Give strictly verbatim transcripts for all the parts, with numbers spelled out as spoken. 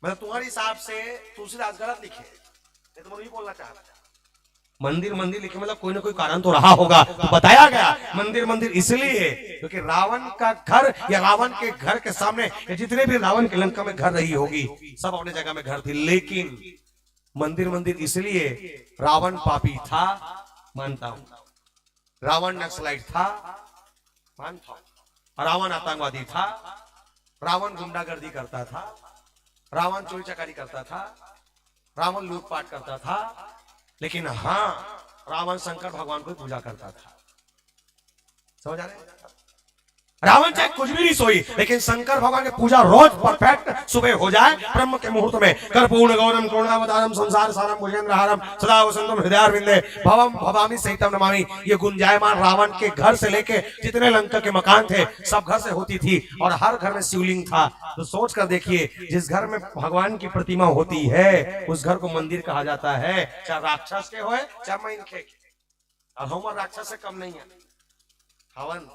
मतलब तुम्हारे हिसाब से तुलसीदास गलत लिखे, नहीं तो मैं यही बोलना चाह रहा था। मंदिर मंदिर लिखे, मतलब कोई ना कोई कारण तो रहा होगा। तो बताया गया मंदिर मंदिर इसलिए क्योंकि रावण का घर या रावण के घर के सामने या जितने भी रावण की लंका में घर रही होगी, सब अपने जगह में घर थी, लेकिन मंदिर मंदिर इसलिए रावण पापी था, मानता हूं, रावण नक्सलाइट था, मानता हूं, रावण आतंकवादी था, रावण गुंडागर्दी करता था, रावण चोरी चकारी करता था, रावण लूटपाट करता था, लेकिन हां, रावण शंकर भगवान को पूजा करता था। समझ आ रहे हैं? रावण चाहे कुछ भी नहीं सोई, लेकिन शंकर भगवान की पूजा रोज परफेक्ट सुबह हो जाए, ब्रह्म के मुहूर्त में। कर्पूर गौरम करुणावतारम संसार सारम भुजगेंद्र हारम सदा वसंतम हृदयारविंदे भवम भवामी सहितम नमामि। ये गुंजायमान रावण के घर से लेके जितने लंका के मकान थे, सब घर से होती थी और हर घर में शिवलिंग था। तो सोच कर देखिए, जिस घर में भगवान की प्रतिमा होती है, उस घर को मंदिर कहा जाता है, चाहे राक्षस के होए, चाहे मनखे के। और हम राक्षस से कम नहीं है, हवन।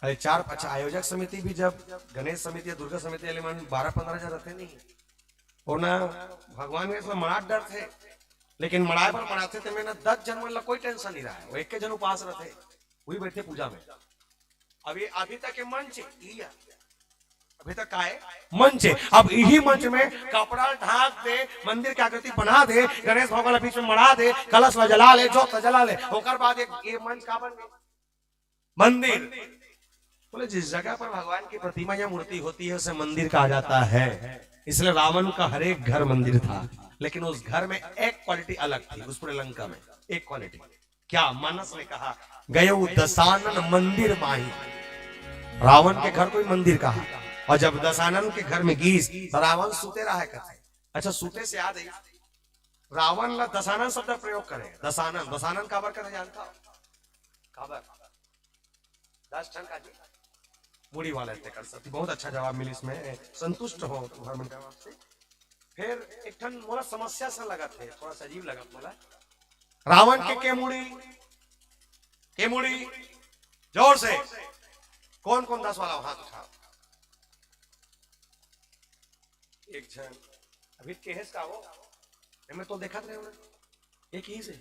खाली चार, अच्छा, आयोजक समिति भी, जब गणेश समिति या दुर्गा समिति वाले मन बारह पन्द्रह जन रहते नहीं, वो ना भगवान के इसमें मनात डरते, लेकिन मनाए पर मनाते थे में ना दस जन मन ला कोई टेंशन नहीं रहा है, वो एक के जन उपास रहते, वही बैठे पूजा में। अभी, अभी तक ये मंच ही है, अभी तक का है मंच है। अब यही मंच में कपड़ा ढांक दे, मंदिर की आकृति बना दे, गणेश भगवान बीच में मड़ा दे, कलश ला जला ले, जोत ला जला ले, ओकर बाद एक ये मंच का बन गया? मंदिर। बोले, जिस जगह पर भगवान की प्रतिमा या मूर्ति होती है, उसे मंदिर कहा जाता है। इसलिए रावण का हर एक घर मंदिर था, लेकिन उस घर में एक क्वालिटी अलग थी, उस पूरे लंका में एक क्वालिटी। क्या? मानस ने कहा, "गयो दसानन मंदिर माही।" रावण के घर को ही मंदिर कहा, और जब दसानन के घर में गीस, तो रावण सुते रहा है कथे। अच्छा, सुते से याद है, रावण ला दसानन शब्द प्रयोग करे। दसानन, दसानन काबर कथे जानता हो? काबर? दस ठन का जी? मुड़ी वाला तेकर सती। बहुत अच्छा जवाब मिली इसमें, संतुष्ट हो तुम्हारे मन के जवाब से। फिर एक ठन मोला समस्या सा लगत है, थोड़ा सा अजीब लगत मोला। रावण के के मुड़ी, के मुड़ी, जोर से, कौन कौन दस वाला हो, हाथ उठाओ। एक झन अभी केहेस का हो, मैं तो देखत रहे हूं, एक ही से,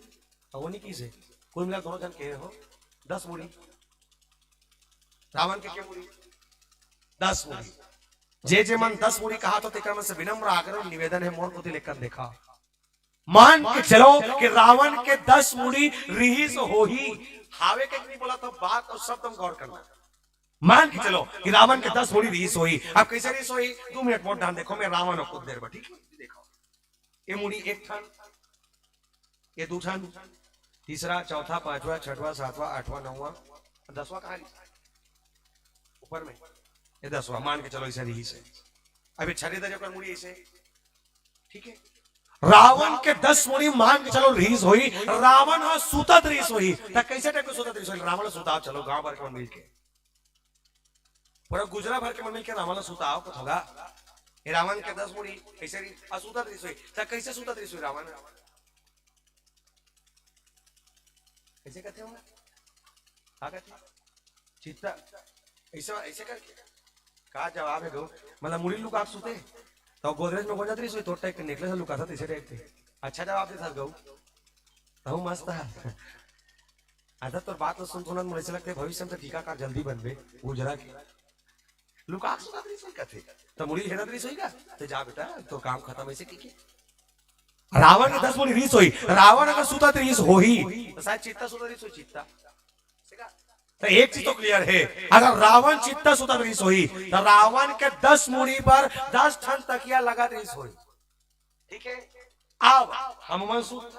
और वो नहीं की से, कुल मिला दोनों झन के हो, दस मुड़ी। रावण के के मुड़ी? दस मुड़ी। जे जे मन दस मुड़ी कहा तो तेकर मन से विनम्र आग्रह और निवेदन है, मोर कोति लेकर देखा। मान के चलो कि रावण के दस मुड़ी रिहिस होही, हावे के नहीं बोला तो बात और शब्द में गौर करना। मान के चलो कि रावण के दस मुड़ी रिहिस होही। अब कैसे रिहिस होही? दो मिनट मोर ध्यान देखो, मैं रावण और कुछ देर में, ठीक है? देखो, ये मुड़ी एक ठन, ये दू ठन, तीसरा, चौथा, पांचवा, छठवा, सातवां, आठवां, नौवां, दसवां कहां रिहिस? ऊपर में, ये दसवां, मान के चलो इसे रिहिस है। अब ये छठे दर्जे पर मुड़ी ऐसे, ठीक है, रावण के दस मुड़ी मान के चलो रिहिस होही, रावण ह सुतत रिहिस होही, त कैसे टाइप के सुतत रिहिस होही? रावण सुता, चलो गांव भर के मन मिलके, पूरा गुजरा भर के मन मिलके रावण सुताओ को थोड़ा, ये रावण के दस मुड़ी कैसे रिहिस, आ सुतत रिहिस होही, त कैसे सुतत रिहिस होही रावण? कैसे कहते हो? का कहते? चित्ता। ऐसे, ऐसे करके? का जवाब है गऊ? मतलब मुड़ी लुका के सुते, तो गोदरेज में गोंजत रही सोई, तोर टाइप के नेकलेस लुका था, तैसे टाइप के। अच्छा जवाब दे था गऊ। तहु मस्त है। अच्छा, तोर बात ला सुन सुनत मुझे ऐसे लगते भविष्य में तो टीकाकार जल्दी बनबे, गुजरा के। लुका के सुतत रही सोई कथे। तो मुड़ी हेरत रही सोई का? तो जा बेटा, तो काम खत्म ऐसे की के। रावण के दस मुड़ी रिहिस होही, रावण अगर सुतत रिहिस होही, तो शायद चित्ता सुतत रिहिस होही, चित्ता। तो एक चीज तो क्लियर है, अगर रावण चित्ता सुतत रिहिस होही, तो रावण के दस मुड़ी पर दस ठन तकिया लगत रिहिस होही। ठीक है, अब हम मन सुत,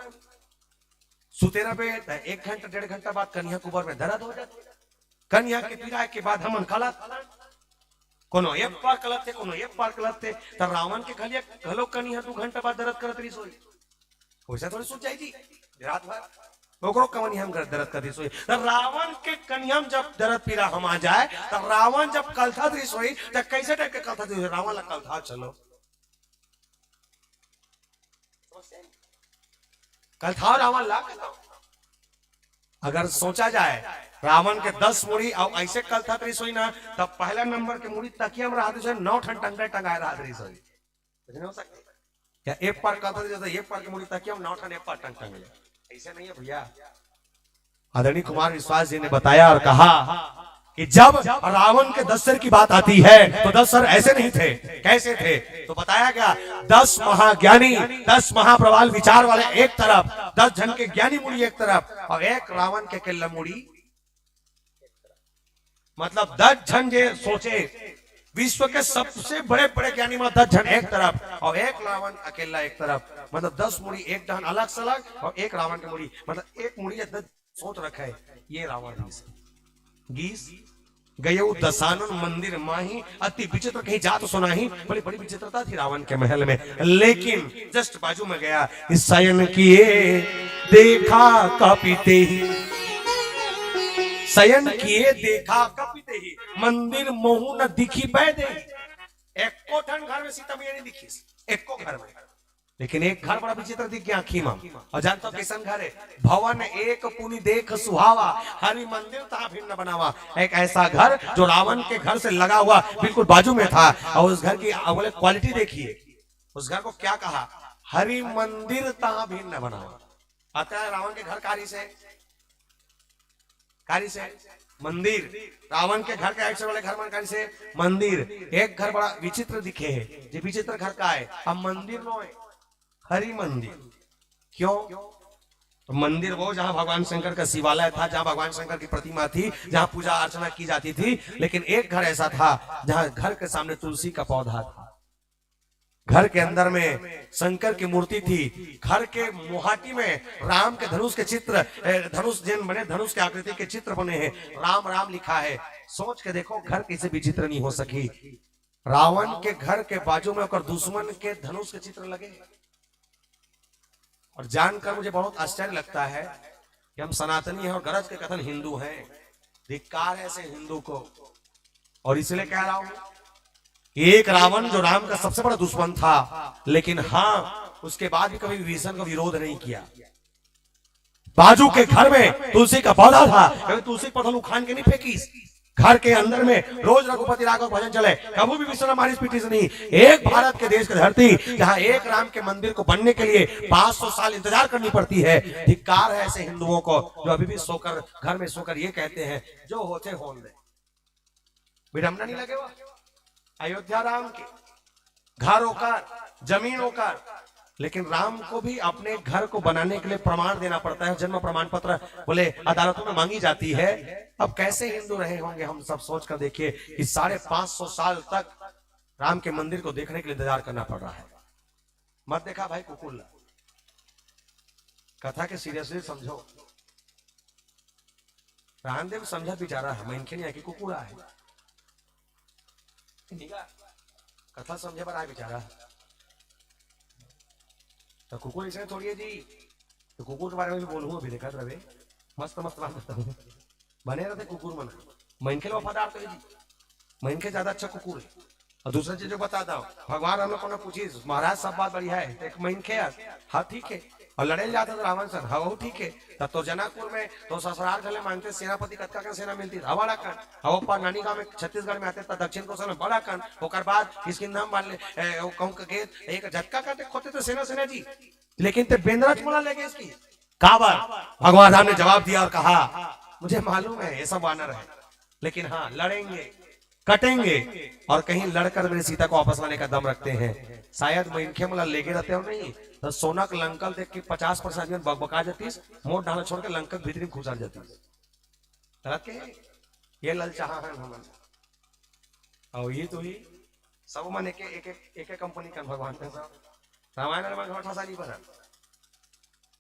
सुते रहबे, तो एक घंटा, डेढ़ घंटा बाद कनिहा कुबर में दर्द हो जाथे। कनिहा के पिराए के बाद हमन कलत, कोनो ए पार कलत हे, कोनो ए पार कलत हे, त रावण के घलिया घलो कनिहा दू घंटा बाद दर्द करत रहिस होही। वैसा थोड़ी सूत जाही जी, रात भर ओकरो कनिहा म दर्द करत रहिस होही। त रावण के कनिहा म जब दर्द पीरा हमा जाए, त रावण जब कलथत रहिस होही, त कैसे टाइप के कलथत रहिस होही? रावण ला कलथा चलो। कलथाव रावण ला कलथाव। अगर सोचा जाए, रावण के दस मुड़ी अउ ऐसे कलथत रहिस होही ना, तब पहला नंबर के मुड़ी तकिया में रहत रहिस होही, नौ ठन टंगड़ा टंगाए रहत रहिस होही। कुछ नहीं हो सकता। या एक पार कलथत रहिस होही, एक पार के मुड़ी तकिया में, नौ ठन एक पार टंग टंग ले। ऐसे नहीं है भैया। आदरणीय कुमार विश्वास जी ने बताया और कहा कि जब रावण के दस सर की बात आती है, तो दस सर ऐसे नहीं थे। कैसे थे? तो बताया गया, दस महाज्ञानी, दस महाप्रवाल विचार वाले एक तरफ, दस जन के ज्ञानी मुनि एक तरफ, और एक रावण के अकेला मुड़ी। मतलब, दस जन जे सोचे, विश्व के सबसे बड़े बड़े ज्ञानी मन दस जन एक तरफ, और एक रावण अकेला एक तरफ। मतलब, दस मुड़ी एक डहन अलग सलग, और एक रावण के मुड़ी, मतलब, एक मुड़ी इतना सोच रखा है। ये रावण गीस, गीस गयो दसानन मंदिर माही, अति विचित्र कहीं जात सुनाही। बड़ी बड़ी विचित्रता थी रावण के महल में, लेकिन जस्ट बाजू में गया, शयन किए देखा कपि तेहि, शयन किए देखा कपि तेहि, मंदिर महु न दिखि पै देहि। एको ठन घर में सीता मैया नहीं दिखिस, एको घर में। लेकिन एक घर बड़ा विचित्र दिख गया आँखी में। और जानता हो कैसन घर है? भवन एक पुनि देख सुहावा, हरि मंदिर तहाँ भिन्न बनावा। एक ऐसा घर जो रावण के घर से लगा हुआ बिल्कुल बाजू में था, और उस घर की, बोले, क्वालिटी देखिए। उस घर को क्या कहा? हरि मंदिर तहाँ भिन्न बनावा। आता है रावण के घर कारी से, कारी से मंदिर, रावण के घर के राइट साइड वाले घर मन कारी से मंदिर। एक घर बड़ा विचित्र दिखे है, जे विचित्र घर का है, अब मंदिर नो है, हरि मंदिर। क्यों? तो मंदिर वो जहां भगवान शंकर का शिवालय था, जहां भगवान शंकर की प्रतिमा थी, जहां पूजा अर्चना की जाती थी, लेकिन एक घर ऐसा था जहां घर के सामने तुलसी का पौधा था, घर के अंदर में शंकर की मूर्ति थी, घर के मुहाटी में राम के धनुष के चित्र, ए, धनुष जिन बने, धनुष के आकृति के चित्र बने हैं, राम राम लिखा है। सोच के देखो, घर कैसे विचित्र नहीं हो सकी। रावण के घर के बाजू में ओकर दुश्मन के धनुष के चित्र लगे। और जानकर मुझे बहुत आश्चर्य लगता है कि हम सनातनी हैं और गरज के कथन हिंदू हैं। धिक्कार है ऐसे हिंदू को। और इसलिए कह रहा हूं कि एक रावण जो राम का सबसे बड़ा दुश्मन था, लेकिन हाँ, उसके बाद भी कभी विभीषण का विरोध नहीं किया। बाजू के घर में तुलसी का पौधा था, कभी तुलसी पौधा उखान के नहीं फेंकीस। घर के अंदर में रोज रघुपति राघव भजन चले, कभी भी विश्वनाथ मारिस पीटिस नहीं। एक भारत के देश की धरती, जहां एक राम के मंदिर को बनने के लिए पाँच सौ साल इंतजार करनी पड़ती है। धिक्कार है ऐसे हिंदुओं को जो अभी भी सोकर, घर में सोकर ये कहते हैं, "जो होथे होन दे।" विडम्बना नहीं लगे हुआ? अयोध्या राम के, घर ओकर, जमीन ओकर, लेकिन राम को भी अपने घर को बनाने के लिए प्रमाण देना पड़ता है, जन्म प्रमाण पत्र बोले अदालतों में मांगी जाती है। अब कैसे हिंदू रहे होंगे हम सब, सोच कर देखिए कि साढ़े पांच सौ साल तक राम के मंदिर को देखने के लिए इंतजार करना पड़ रहा है। मत देखा भाई कुकुर ला, कथा के सीरियसली समझो। रामदेव समझा बेचारा है, मनखे नहीं आके कुकुर है। ठीक है, कथा समझे बर आए बेचारा। तो कुकुर इसने थोड़ी है जी, तो कुकुर के बारे में भी बोलूँ अभी, देखत रहे, मस्त मस्त बात बताऊँ। बने रहते कुकुर मन, मनखे ल वफादार तो है जी, मनखे ज्यादा अच्छा कुकुर है। और दूसरा चीज जो बता दो, भगवान हम लोग को ना पूछिस, महाराज सब बात बढ़िया है, तो एक मनखे है, हाँ ठीक है, और लड़े जाता था रावण सर, हाँ वो ठीक है। तब तो जनकपुर में तो ससुराल घले मांगते सेनापति कतका का सेना मिलती था, बड़ा कन। हाँ वो पर नानी गांव में छत्तीसगढ़ में आते था दक्षिण कोसल में बड़ा कन। ओकर बाद किसकिंधा में मान ले, ए, वो कहूँ का गेद, एक झटका करते खोते तो सेना सेना जी, लेकिन ते बेंदरा चुमड़ा ले गए इसकी। काबर? भगवान राम ने जवाब दिया और कहा, मुझे मालूम है ये सब वानर है, लेकिन हाँ लड़ेंगे, कटेंगे, और कहीं लड़कर मेरी सीता को वापस लाने का दम रखते हैं। शायद मनखे मन ला लेगे रहते हो नहीं, तो सोना के लंका ल देख के पचास परसेंट आदमी बकबका जातीस, मोर डाला छोड़ के लंका के भीतरी में घुसर जातीस। गलत के? ये ललचाहा है हमन। और ये तो ही सब मन एक, एक, एक, एक, एक कंपनी कन भगवान का सब। रामायण में घोटा सा नहीं बना।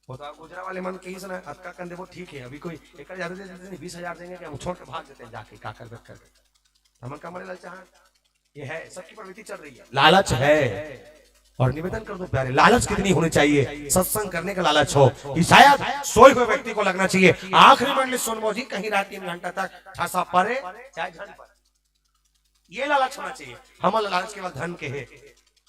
वो तो गुजरा वाले मन कही सुना, अतका कन देवो ठीक है, अभी कोई एक हजार दे देते नहीं, बीस हजार देंगे कि हम छोड़ के भाग देते हैं जाके, का कर कर। हमन का मरे ललचाहा? ये है, सबकी प्रवृत्ति चल रही है, लालच है। और निवेदन कर दो प्यारे, लालच कितनी होनी चाहिए, सत्संग करने का लालच हो कि शायद सोए हुए व्यक्ति को लगना चाहिए। आखिरी मंडली सुनबो जी, कहीं रात तीन घंटा तक ठसा परे, चाहे झन परे, ये लालच होना चाहिए। हमन ला लालच केवल धन के है,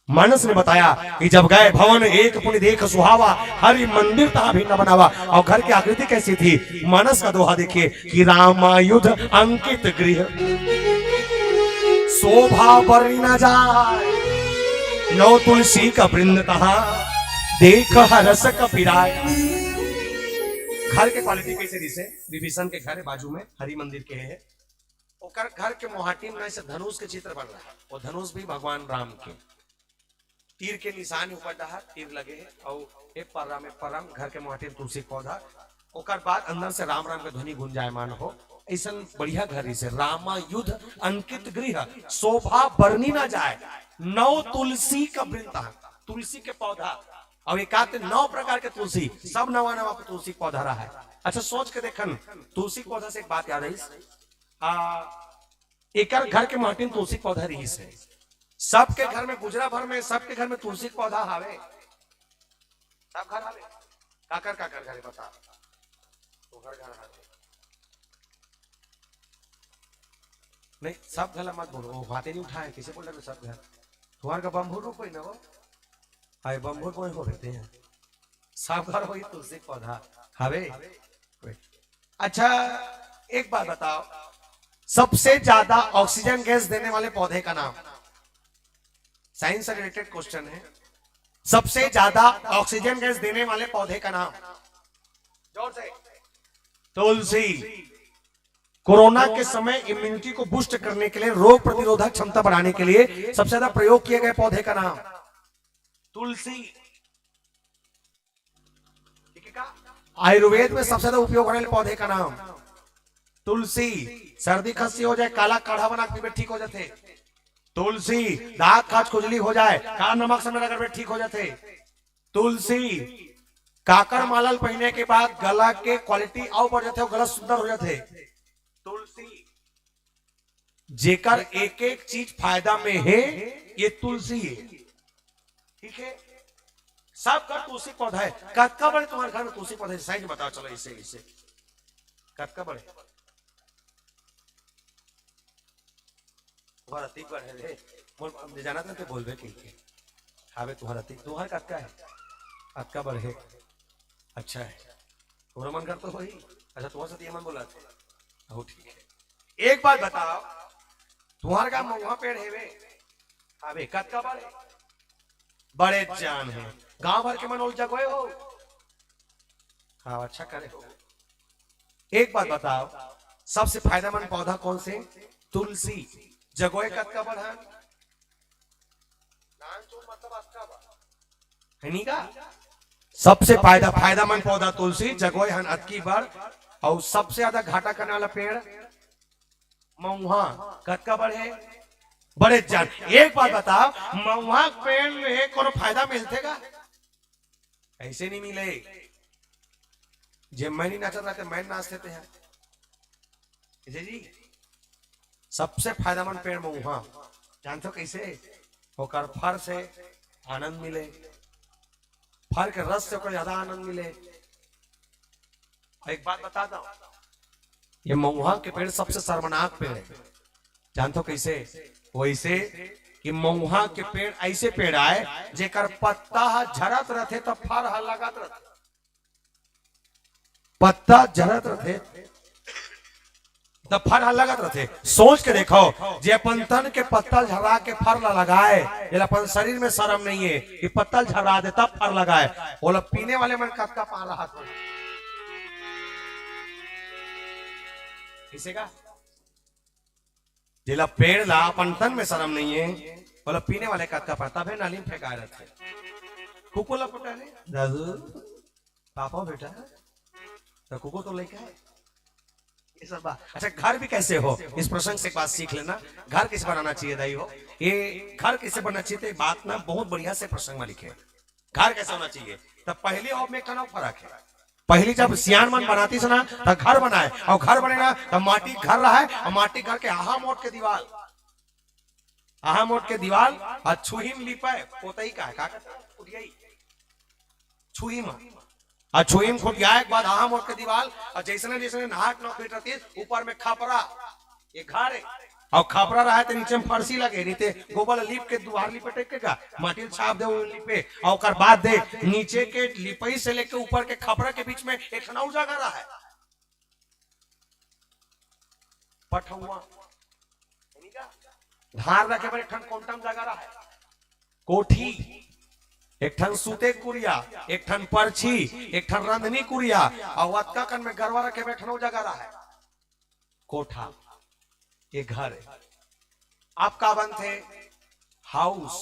मानस ने बताया कि जब गए भवन एक पुनि देख सुहावा, हरि मंदिर तहाँ भी न बनावा। और घर की आकृति कैसी थी? मानस का दोहा देखिए कि रामायुध अंकित गृह, शोभा बरनी न जाय, नौ तुलसी का वृंद तहाँ, देख हरस कपि राय। घर के क्वालिटी कैसे दिसे? विभीषण के घर बाजू में हरि मंदिर के है, ओकर घर के मोहाटी में ऐसे धनुष के चित्र बन रहा है। वो धनुष भी भगवान राम के, तीर के निशान ऊपर डहा तीर लगे है। और एक पर्रा में परम घर के मोहाटी में तुलसी पौधा, ओकर बाद अंदर से राम राम के ध्वनि गुंजायमान हो। ऐसन बढ़िया घर से रामायुध अंकित गृह, शोभा बरनी ना जाए, नौ तुलसी का वृंद, तुलसी के पौधा। और एक आते नौ प्रकार के तुलसी, सब नवा नवा तुलसी पौधा रहा है। अच्छा, सोच के देखन, तुलसी पौधा से एक बात याद आई। आ, एकर घर के महटिन तुलसी पौधा रहिस है। सबके घर में, गुजरा भर में सबके घर में तुलसी पौधा हावे। सब घर हावे। काकर काकर घर बता? तोहर घर हावे। नहीं, सब घर ला मत बोलो, वो हाथे नहीं उठाए, किसे बोल रहे सब घर? तुम्हार का बम्भू रूप होई ना वो? हाय, बम्भू कोई हो रहते हैं। सब घर होई तुलसी पौधा। हवे? अच्छा, एक बात बताओ, सबसे ज्यादा ऑक्सीजन गैस देने वाले पौधे का नाम, साइंस से रिलेटेड क्वेश्चन है। सबसे ज्यादा ऑक्सीजन गैस देने वाले पौधे का नाम? जोर से। तुलसी। कोरोना के समय इम्यूनिटी को बूस्ट करने के लिए, रोग प्रतिरोधक क्षमता बढ़ाने के लिए सबसे ज्यादा प्रयोग किए गए पौधे का नाम? तुलसी। ठीक है का? आयुर्वेद में सबसे ज्यादा उपयोग होने वाले पौधे का नाम? तुलसी। सर्दी खांसी हो जाए, काला काढ़ा बना के पीबे, ठीक हो जाते। तुलसी। दांत खाज खुजली हो जाए, काला नमक से रगड़ में ठीक हो जाते। तुलसी। काकर माला ल पहिने के बाद गला के क्वालिटी अउ बढ़ जाथे, गला सुंदर हो जाथे। तुलसी। जेकर एक एक चीज फायदा में है, ये तुलसी है। ठीक है, सब घर तुलसी पौधा है। कतका बड़े तुम्हारे घर में तुलसी पौधा है? साइज बताओ, चलो, इसे, इसे कतका बड़े? तुम्हारा तीन बड़े है रे। मोर, हम जाना था तो बोलबे कहिके। हावे तुम्हारा तीन, तुम्हारा कतका है? कतका बड़े है? अच्छा है, तुम्हारा मन कर तो वही। अच्छा, तुम्हारे साथ ये मन बोला था। हो, ठीक है। एक बात बताओ, तुम्हारे का महुआ पेड़ है वे? अबे, कतका बड़े? बड़े जान है। गांव भर के मन ओल जगोए हो। हाँ, अच्छा करे हो। एक बात बताओ, सबसे फायदेमंद पौधा कौन से? तुलसी। जगोए कतका बड़हन? नान चुन मतलब अतका बड़। है नी का? सबसे फायदा, फायदेमंद पौधा तुलसी, जगोए हन अतकी बड़। और सबसे ज्यादा घाटा करने वाला पेड़ महुआ। कतका बड़ है? बड़े जान। एक बात बताओ, महुआ पेड़ में कोनो फायदा मिलथे का? ऐसे नहीं मिले। जे मैं नहीं नाचत रहते, मैं नाच देते हैं। जी जी, सबसे फायदेमंद पेड़ महुआ। जानते हो कैसे? ओकर फर से आनंद मिले, फर के रस से ओकर ज्यादा आनंद मिले। और एक बात बता दो, ये महुआ के पेड़ सबसे शर्मनाक पेड़ है। जानते हो कैसे? वैसे कि महुआ के पेड़ ऐसे पेड़ आए, जेकर पत्ता ह झरत रहथे, तब फर ह लगत रहथे। पत्ता झरत रथे, त फर ह लगत रथे। सोच के देखो, जे अपन तन के पत्ता झरा के फर ला लगाए, जेला अपन शरीर में शर्म नहीं है कि पत्ता झरा दे तब फर लगाए, ओला पीने वाले मन कतका पारा हाथ हो। किसे का? जेला पेड़ ला अपन तन में शर्म नहीं है, ओला पीने वाले कतका पारा, तभे नाली में फेंकाए रहते। कुकुर ला पटा ले, दादू, पापा बेटा, तो कुकुर तो लेके आए। ये सब बात। अच्छा, घर भी कैसे हो, इस प्रसंग से एक बात सीख लेना। घर कैसे बनाना चाहिए दाई हो, ये घर कैसे बनना चाहिए, तो ये बात ना बहुत बढ़िया से प्रसंग में लिखे। घर कैसे होना चाहिए, तो पहली और में एक ठन फर्क है। पहली जब सियान मन बनाती से ना, तो घर बनाए, और घर बने ना, तो माटी घर रहा है, और माटी घर के आहा मोट के दीवाल, आहा मोट के दीवाल, और छुहिम लिपाए, पोतई का है, का कहते हैं? कुटियाई। छुहिम। आ छुई म खुटियाए के बाद आहा मोट के दीवाल, अउ जइसने जइसने आठ नौ फीट रहतिस, ऊपर में खपरा, ये घर हे, अउ खपरा रहे त नीचे में फरसी लगे, नहीं ते गोबर ल लीप के दुवार लिपे टेक के का, माटी ल छाप दे, ओला लिपे, अउ ओकर बाद दे नीचे के लिपई से लेके ऊपर के खपरा के बीच में एक ठन अउ जगह रहे, पठौवा, धान रखे बर एक ठन कोंटम जगह रहे, कोठी, एक ठन सूते कुरिया, एक ठन परछी, एक ठन रंधनी कुरिया, अउ अतका कन में गरवा रखे बर एक ठन अउ जगह रहे, कोठा। ये घर हे। अब का बनथे? हाउस।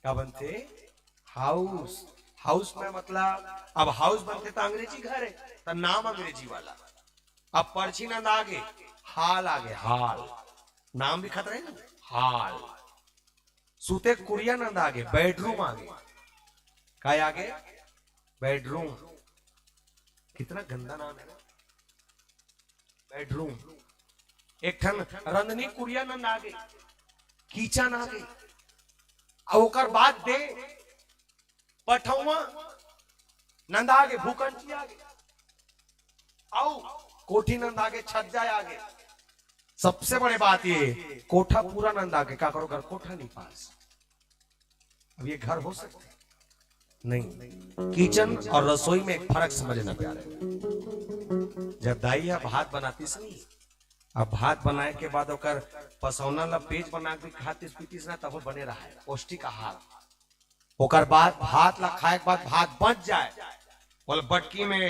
का बनथे? हाउस। हाउस में मतलब, अब हाउस बनथे त अंग्रेजी घर हे, त नाम अंग्रेजी वाला। अब परछी नंद आगे, हाल आगे, हाल। नाम लिखत रहे ना, हाल। सूते कुरिया नंद आगे, बेडरूम आगे। काय आगे? बेडरूम। कितना गंदा नाम है ना, बेडरूम। एक ठन रंधनी कुरिया नंद आगे, किचन आगे, अउ ओकर बाद दे पठौवा नंद आगे, भूकंची आगे, अउ कोठी नंद आगे, छज्जा आगे। सबसे बड़े बात ये, कोठा पूरा नंद आगे, काकरो घर कोठा नहीं पास। अब ये घर हो सकथे? नहीं। किचन अउ रसोई में एक फरक समझना प्यारे। जब दाई ह भात बनातिस नहीं, अब भात बनाए के बाद ओकर पसौना ला पेज बना के भी खातिस पीतिस ना, तब बने रहे पौष्टिक आहार। ओकर बाद भात ला खाए के बाद भात बच जाए, ओला बटकी में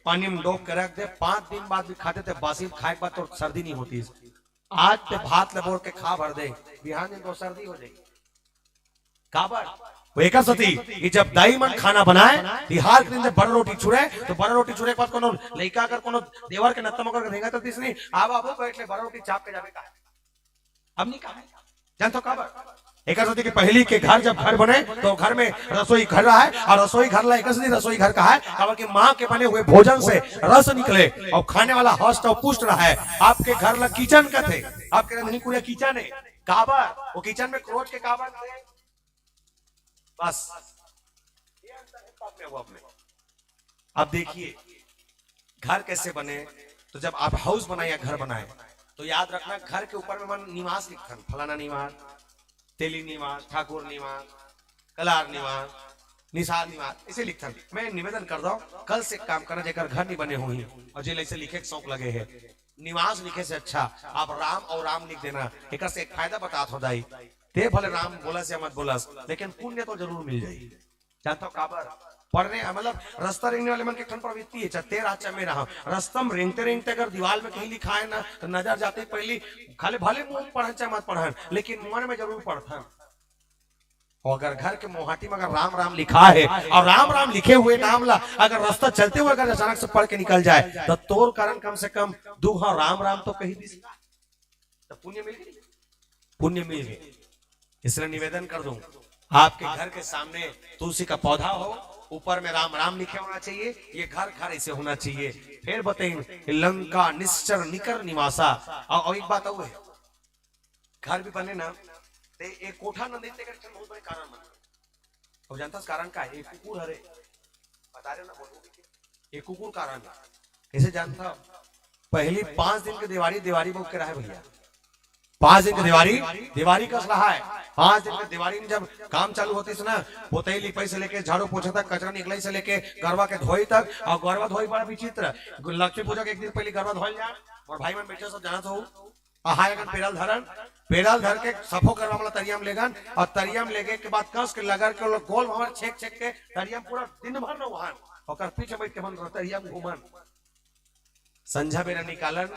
पानी में डोब के रख दे, पांच दिन बाद भी खाते ते बासी खाए के बाद तोर सर्दी नहीं होतिस। आज ते भात ला बोर के खा भर दे, बिहान दिन तो सर्दी हो जाही। काबर? वो एकर सेती कि जब दाई मन खाना बनाए, तिहार के दिन जब बड़ा रोटी चुरे, तो बड़ा रोटी चुरे के बाद कोनो लइका अगर कोनो देवर के नत्ता म करके रेंगत रहितिस नहीं, "आ बाबू, बैठ ले, बड़ा रोटी चाप के जाबे" कहे। अब नहीं कहे। जानथव काबर? एकर सेती कि पहिली के घर जब घर बने, तो घर में रसोई घर रहे, अउ रसोई घर ला एकर सेती रसोई घर कहे, काबर कि माँ के बने हुए भोजन से रस निकले अउ खाने वाला हष्ट अउ पुष्ट रहे। आपके घर ला किचन कथे, आपके रंधनी कुरिया किचन हे। काबर? वो किचन में क्रोध के काबर थे? बस, ये अंतर है बाप में, वो बाप में। अब देखिए, घर कैसे बने, तो जब आप हाउस बनाए या घर बनाए, तो याद रखना, घर के ऊपर में मन निवास लिखथन, फलाना निवास, तेली निवास, ठाकुर निवास, कलार निवास, निषाद निवास, ऐसे लिखथन। मैं निवेदन करथंव, कल से एक काम करना, जेकर घर नहीं बने होही अउ जेला ऐसे लिखे के शौक लगे हे, निवास लिखे से अच्छा आप राम अउ राम लिख देना। एकर से एक फायदा बतात हंव दाई, ते भले राम बोलस या मत बोलस, लेकिन पुण्य तो जरूर मिल जाही। जानथव काबर? पढ़ने, मतलब, रस्ता रेंगने वाले मन के एक ठन प्रवृत्ति हे, चाहे ते रहा, चाहे मैं रहा, रस्ता में रेंगते रेंगते अगर दीवाल में कहीं लिखा हे ना, तो नजर जाते ही पहिली, खाली भले मुंह में पढ़न चाहे मत पढ़न, लेकिन मन में जरूर पढ़थन। अउ अगर घर के मोहाटी में अगर राम राम लिखा हे अउ राम राम लिखे हुए नाम ला अगर रस्ता चलते हुए अगर अचानक से पढ़ के निकल जाए, तो तोर कारण कम से कम दू हाँ राम राम तो कही दिस, तो पुण्य मिल गे, पुण्य मिल गे। इसलिए निवेदन कर दूं, आपके घर के सामने तुलसी का पौधा हो, ऊपर में राम राम लिखे होना चाहिए, ये घर घर ऐसे होना चाहिए। फिर बताइन कि लंका निश्चर निकर निवासा। अउ, अउ एक बात अउ हे, घर भी बने ना, ते एक कोठा न देते करके बहुत बड़े कारण बन गए। अउ जानथस कारण का हे? एक कुकुर हरे, बता रहे हो ना, बोलो, एक कुकुर कारण हे। कैसे जानथव? पहिली पांच दिन के देवारी, देवारी बोल के रहे भैया, पांच दिन के देवारी, देवारी कस रहा हे। पांच दिन के देवारी में जब काम चालू होतिस ना, पोतई लिपई से लेके, झाड़ू पोछा तक, कचरा निकलई से लेके, गरवा के धोई तक, अउ गरवा धोई बड़ा विचित्र। लक्ष्मी पूजा के एक दिन पहिली गरवा धोल जाए, अउ भाई मन बैठे सब जानत हो, अहाय अगन पेराल धरन, पेराल धर के सफो गरवा वाला तरिया में लेगन, अउ तरिया में लेगे के बाद कस के लगड़ के ओला गोल भंवर छेक छेक के तरिया में पूरा दिन भर नहवान, ओकर पीछे बैठ के मन तरिया में घूमन। संझा बेरा निकालन,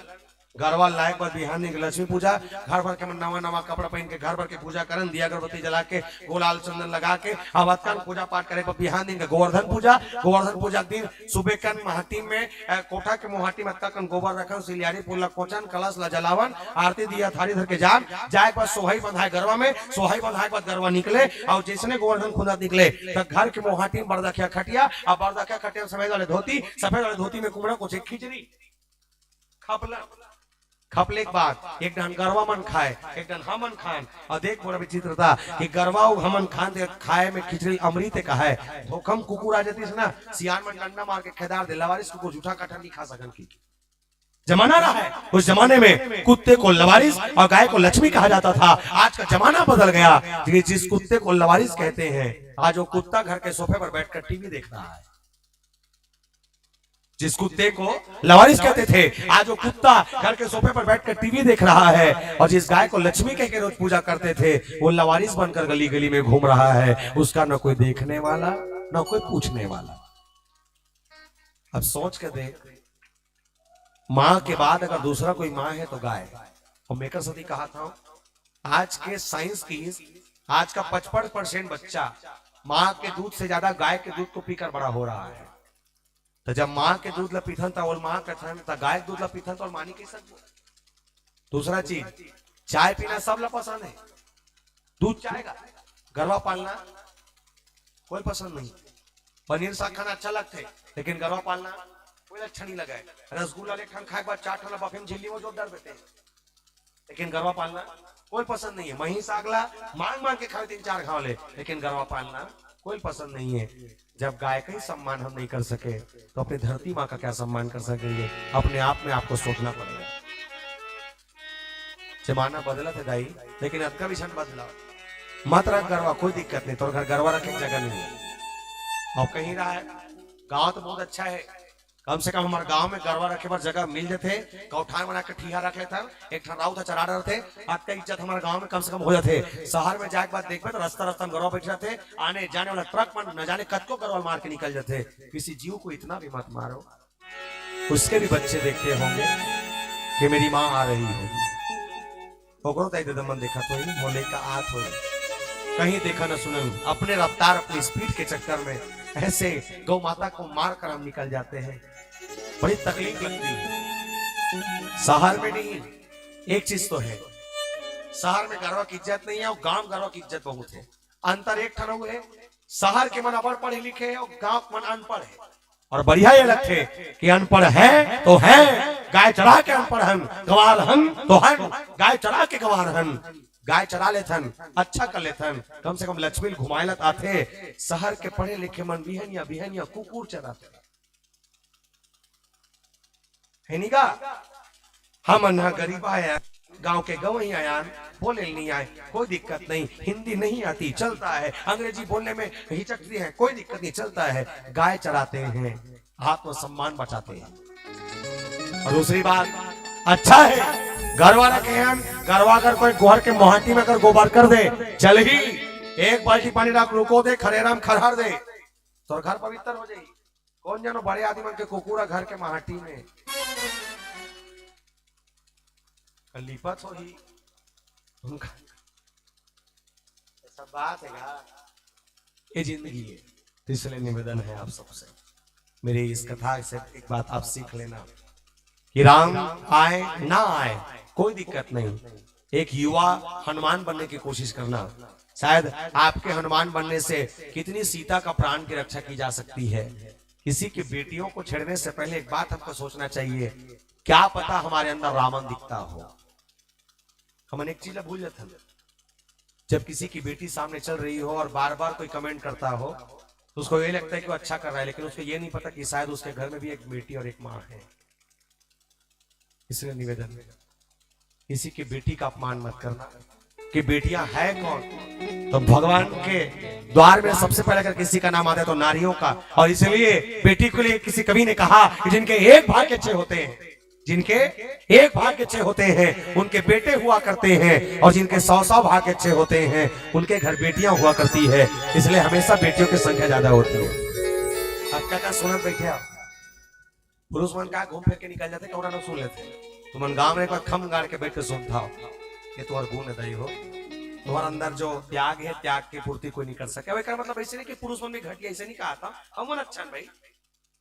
गरवा लाए के बाद बिहान दिन के लक्ष्मी पूजा, घर भर के मन नवा नवा कपड़ा पहिन के घर भर के पूजा करन, दिया अगरबत्ती जला के, गुलाल चंदन लगा के, अब अतकन पूजा पाठ करे के बाद बिहान दिन के गोवर्धन पूजा, गोवर्धन पूजा के दिन सुबह कन मोहाटी में, अ, कोठा के मोहाटी में अतका कन गोबर रखन, सिलियारी फूल ला कोचन, कलश ला जलावन, आरती दिया थारी धर के जान, जाए के बाद सोहई बंधाए गरवा में, सोहई बंधाए के बाद गरवा निकले, अउ जैसने गोवर्धन खुंदत निकले, त घर के मोहाटी में बरदखिया खटिया, अउ बरदखिया खटिया में सफेद वाले धोती, सफेद वाले धोती में कुमड़ा कुछ एक खिचड़ी, खपला, खपले के बाद एक डहन गरवा मन खाए, एक डहन हमन खान, अउ देख बड़ा विचित्रता कि गरवा अउ हमन खान ते खाए में खिचड़ी अमृत हे कहाए। धोखा म कुकुर आ जातिस ना, सियान मन डंडा मार के खेदार दे, लवारिस कुकुर जूठा कटहर नहीं खा सकन कि। जमाना रहा है। उस जमाने में कुत्ते को लवारिस और गाय को लक्ष्मी कहा जाता था। आज का जमाना बदल गया। जिस कुत्ते को लवारिस कहते हैं, आज वो कुत्ता घर के सोफे पर बैठकर टीवी देख रहा है। जिस कुत्ते को लवारिस कहते थे, आज वो कुत्ता घर के सोफे पर बैठकर टीवी देख रहा है। और जिस गाय को लक्ष्मी कह के रोज पूजा करते थे, वो लवारिस बनकर गली गली में घूम रहा है। उसका न कोई देखने वाला, न कोई पूछने वाला। अब सोच के देख, माँ के बाद अगर दूसरा कोई माँ है तो गाय। और मैं एकर सेती कहा था, आज के साइंस की, आज का पचपन परसेंट बच्चा माँ के दूध से ज्यादा गाय के दूध को पीकर बड़ा हो रहा है। तो जब माँ के दूध ला पीथन त ओल माँ कथन, त गाय के दूध ला पीथन त ओल माँ नहीं कह सकबो। दूसरा चीज, चाय पीना सब ला पसंद है, दूध चाय का, गरवा पालना कोई पसंद नहीं। पनीर साग खाना अच्छा लगथे, लेकिन गरवा पालना कोई अच्छा नहीं लगे। रसगुल्ला एक ठन खाए के बाद चार ठन बफे में झिल्ली में जोर डार देते हैं, लेकिन गरवा पालना कोई पसंद नहीं है। मही साग ला मांग मांग के खाए तीन चार घाव ले, लेकिन गरवा पालना कोई पसंद नहीं है। जब गाय का ही सम्मान हम नहीं कर सके, तो अपनी धरती माँ का क्या सम्मान कर सकेंगे? अपने आप में आपको सोचना पड़ेगा। जमाना बदलत हे दाई, लेकिन अतका भी झन बदला। मत रख गरवा, कोई दिक्कत नहीं, तोर घर गरवा रखे के जगह नहीं है। और कहीं रहा है, गांव तो बहुत अच्छा है, कम से कम हमारे गांव में गरवा रखे बर जगह मिल जथे। गौठान बना के ठीहा रख लेथन, एक ठन राउत ह चरा डरथे, अतका इज्जत हमारे गांव में कम से कम हो जथे। शहर में जाए के बाद देखबे तो रास्ता रास्ता में गरवा बैठ रहथे, आने जाने वाला ट्रक मन न जाने कतको गरवा मार के निकल जथे। किसी जीव को इतना भी मत मारो। उसके भी बच्चे देखते होंगे कि मेरी माँ आ रही होगी। ओकरो दाई ददा मन देखत होही, मोले का आत होही। कहीं देखा न सुना, अपने रफ्तार, अपनी स्पीड के चक्कर में ऐसे गौ माता को मार कर हम निकल जाते हैं। बड़ी तकलीफ लगती है। शहर में नहीं, एक चीज तो है, शहर में गरवा की इज्जत नहीं है और गांव गरवा की इज्जत बहुत है। अंतर एक ठन हे, शहर के मन अब्बड़ पढ़े लिखे हे और गांव के मन अनपढ़ हे। और बढ़िया ये लगथे कि अनपढ़ हे तो हे, गाय चरा के अनपढ़ हन, गवार हन तो हन, गाय चरा के गवार हन, गाय चरा लेथन, अच्छा कर लेथन, कम से कम लक्ष्मी ल घुमाए ला आथे। शहर के पढ़े लिखे मन बिहनिया बिहनिया कुकुर चराथे। हे नी गा? हमन ह गरीब आय, गांव के गंवई आय, बोले नहीं आय, कोई दिक्कत नहीं, हिंदी नहीं आती, चलता है, अंग्रेजी बोलने में हिचकती है, कोई दिक्कत नहीं, चलता है। गाय चराते हैं, आत्मसम्मान बचाते हैं। और दूसरी बात, अच्छा है, गरवा रखे हैं, गरवा अगर कोई घर के मोहाटी में अगर गोबर कर दे, चल ही, एक बाल्टी पानी रख, रुको दे, खरेराम खरहर दे, तोर घर पवित्र हो जाई। कौन जानो बड़े आदमी मन के कुकुर ह घर के मोहाटी में लिपत होही। उनका ऐसा बात है यार, ये जिंदगी है। तो इसलिए निवेदन है आप सबसे, मेरी इस कथा से एक बात आप सीख लेना कि राम आए ना आए, कोई दिक्कत नहीं। एक युवा हनुमान बनने की कोशिश करना, शायद आपके हनुमान बनने से कितनी सीता का प्राण की रक्षा की जा सकती है। किसी की बेटियों को छेड़ने से पहले एक बात हमको सोचना चाहिए, क्या पता हमारे अंदर रावण दिखता हो। हमन एक चीज ला भूल जाते हैं, जब किसी की बेटी सामने चल रही हो और बार बार कोई कमेंट करता हो, तो उसको ये लगता है कि वो अच्छा कर रहा है, लेकिन उसको ये नहीं पता कि शायद उसके घर में भी एक बेटी और एक माँ है। इसलिए निवेदन, किसी की बेटी का अपमान मत करना, कि बेटियां है कौन। तो भगवान के द्वार में सबसे पहले अगर किसी का नाम आता है तो नारियों का। और इसलिए बेटी के लिए किसी कवि ने कहा कि जिनके एक भाग्य अच्छे होते हैं, जिनके एक भाग्य अच्छे होते हैं, उनके बेटे हुआ करते हैं, और जिनके सौ सौ भाग्य अच्छे होते हैं, उनके घर बेटियां हुआ करती है। इसलिए हमेशा बेटियों की संख्या ज्यादा होती है। अब क्या क्या सुनत बैठे आप? पुरुष मन का घूम फिर के निकल जाते, कौन ना सुन लेते। तुमन गांव में एक बार खम गाड़ के बैठ के सुनता हो, ये तुम्हार गुण है दाई हो, तुम्हारे अंदर जो त्याग है, त्याग की पूर्ति कोई नहीं कर सके। अब एकर मतलब ऐसे नहीं कि पुरुष मन भी घटिया, ऐसे नहीं कहा था। हम मन अच्छा है भाई,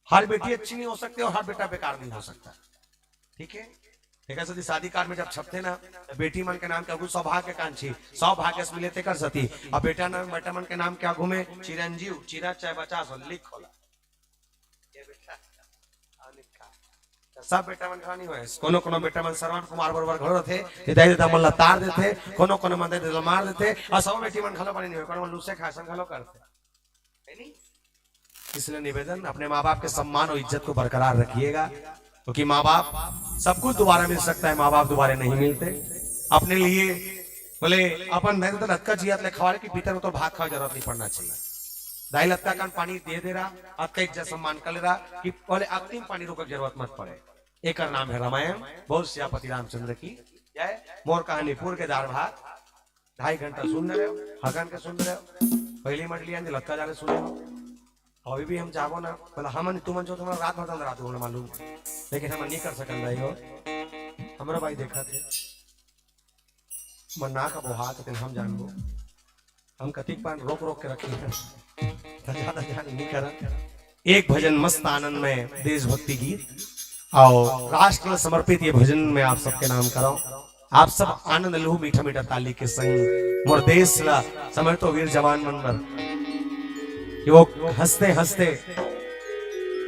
हर बेटी अच्छी नहीं हो सकती और हर बेटा बेकार नहीं हो सकता, ठीक है? एक ऐसे शादी कार्ड में जब छपते ना, तो बेटी मन के नाम क्या घूमे? सौभाग्यकांक्षी, सौभाग्य से मिले तेकर सती। अब बेटा नाम, बेटा मन के नाम क्या घूमे? चिरंजीव, चिरा चाहे बचा सो लिख होला। ये बेटा, आ लिखा। तो सब बेटा मन घलो नहीं होय, कोनो कोनो बेटा मन श्रवण कुमार बरोबर घलो रहते, कि दाई ददा मन ला तार देते, कोनो कोनो मन दाई ददा ला मार देते, और सब बेटी मन घलो बने नहीं होय, कोनो मन लूसे खासन घलो करते। है नहीं? इसलिए निवेदन, अपने माँ बाप के सम्मान और इज्जत को बरकरार रखिएगा। क्योंकि माँ बाप, सब कुछ दोबारा मिल सकता है, माँ बाप दोबारा नहीं मिलते। अपने लिए बोले, अपन नहीं तो अतका जियत ले खवाले कि पितर को तो भात खावे जरूरत नहीं पड़ना चाहिए। दाई लतका कन पानी दे दे रहा, अतका इज्जत सम्मान कर ले रहा कि बोले अंतिम पानी रोके जरूरत मत पड़े। एकर नाम है रामायण। बोल सियापति रामचंद्र की जय। मोर कहानी पूर के दार भात। ढाई घंटा सुन रहे हो, हगन के सुन रहे हो, पहली मंडली आंदी लतका जाने सुने हो। अभी भी हम जाबो ना, बोला हम तुमन जो तुम्हारा रात भर रात हो मालूम, लेकिन हम नहीं कर सकन भाई हो। हमारा भाई देखा थे, मन ना का बोहा तो हम जानबो, हम कतिक पान रोक रोक के रखी है, तो ज्यादा जान नहीं करा। एक भजन मस्त आनंद में देशभक्ति गीत और राष्ट्र समर्पित ये भजन मैं आप सबके नाम कराऊं। आप सब आनंद लहू मीठा मीठा ताली के संग मोर देश ला समर्पित वीर जवान मन बर कि वो हंसते हंसते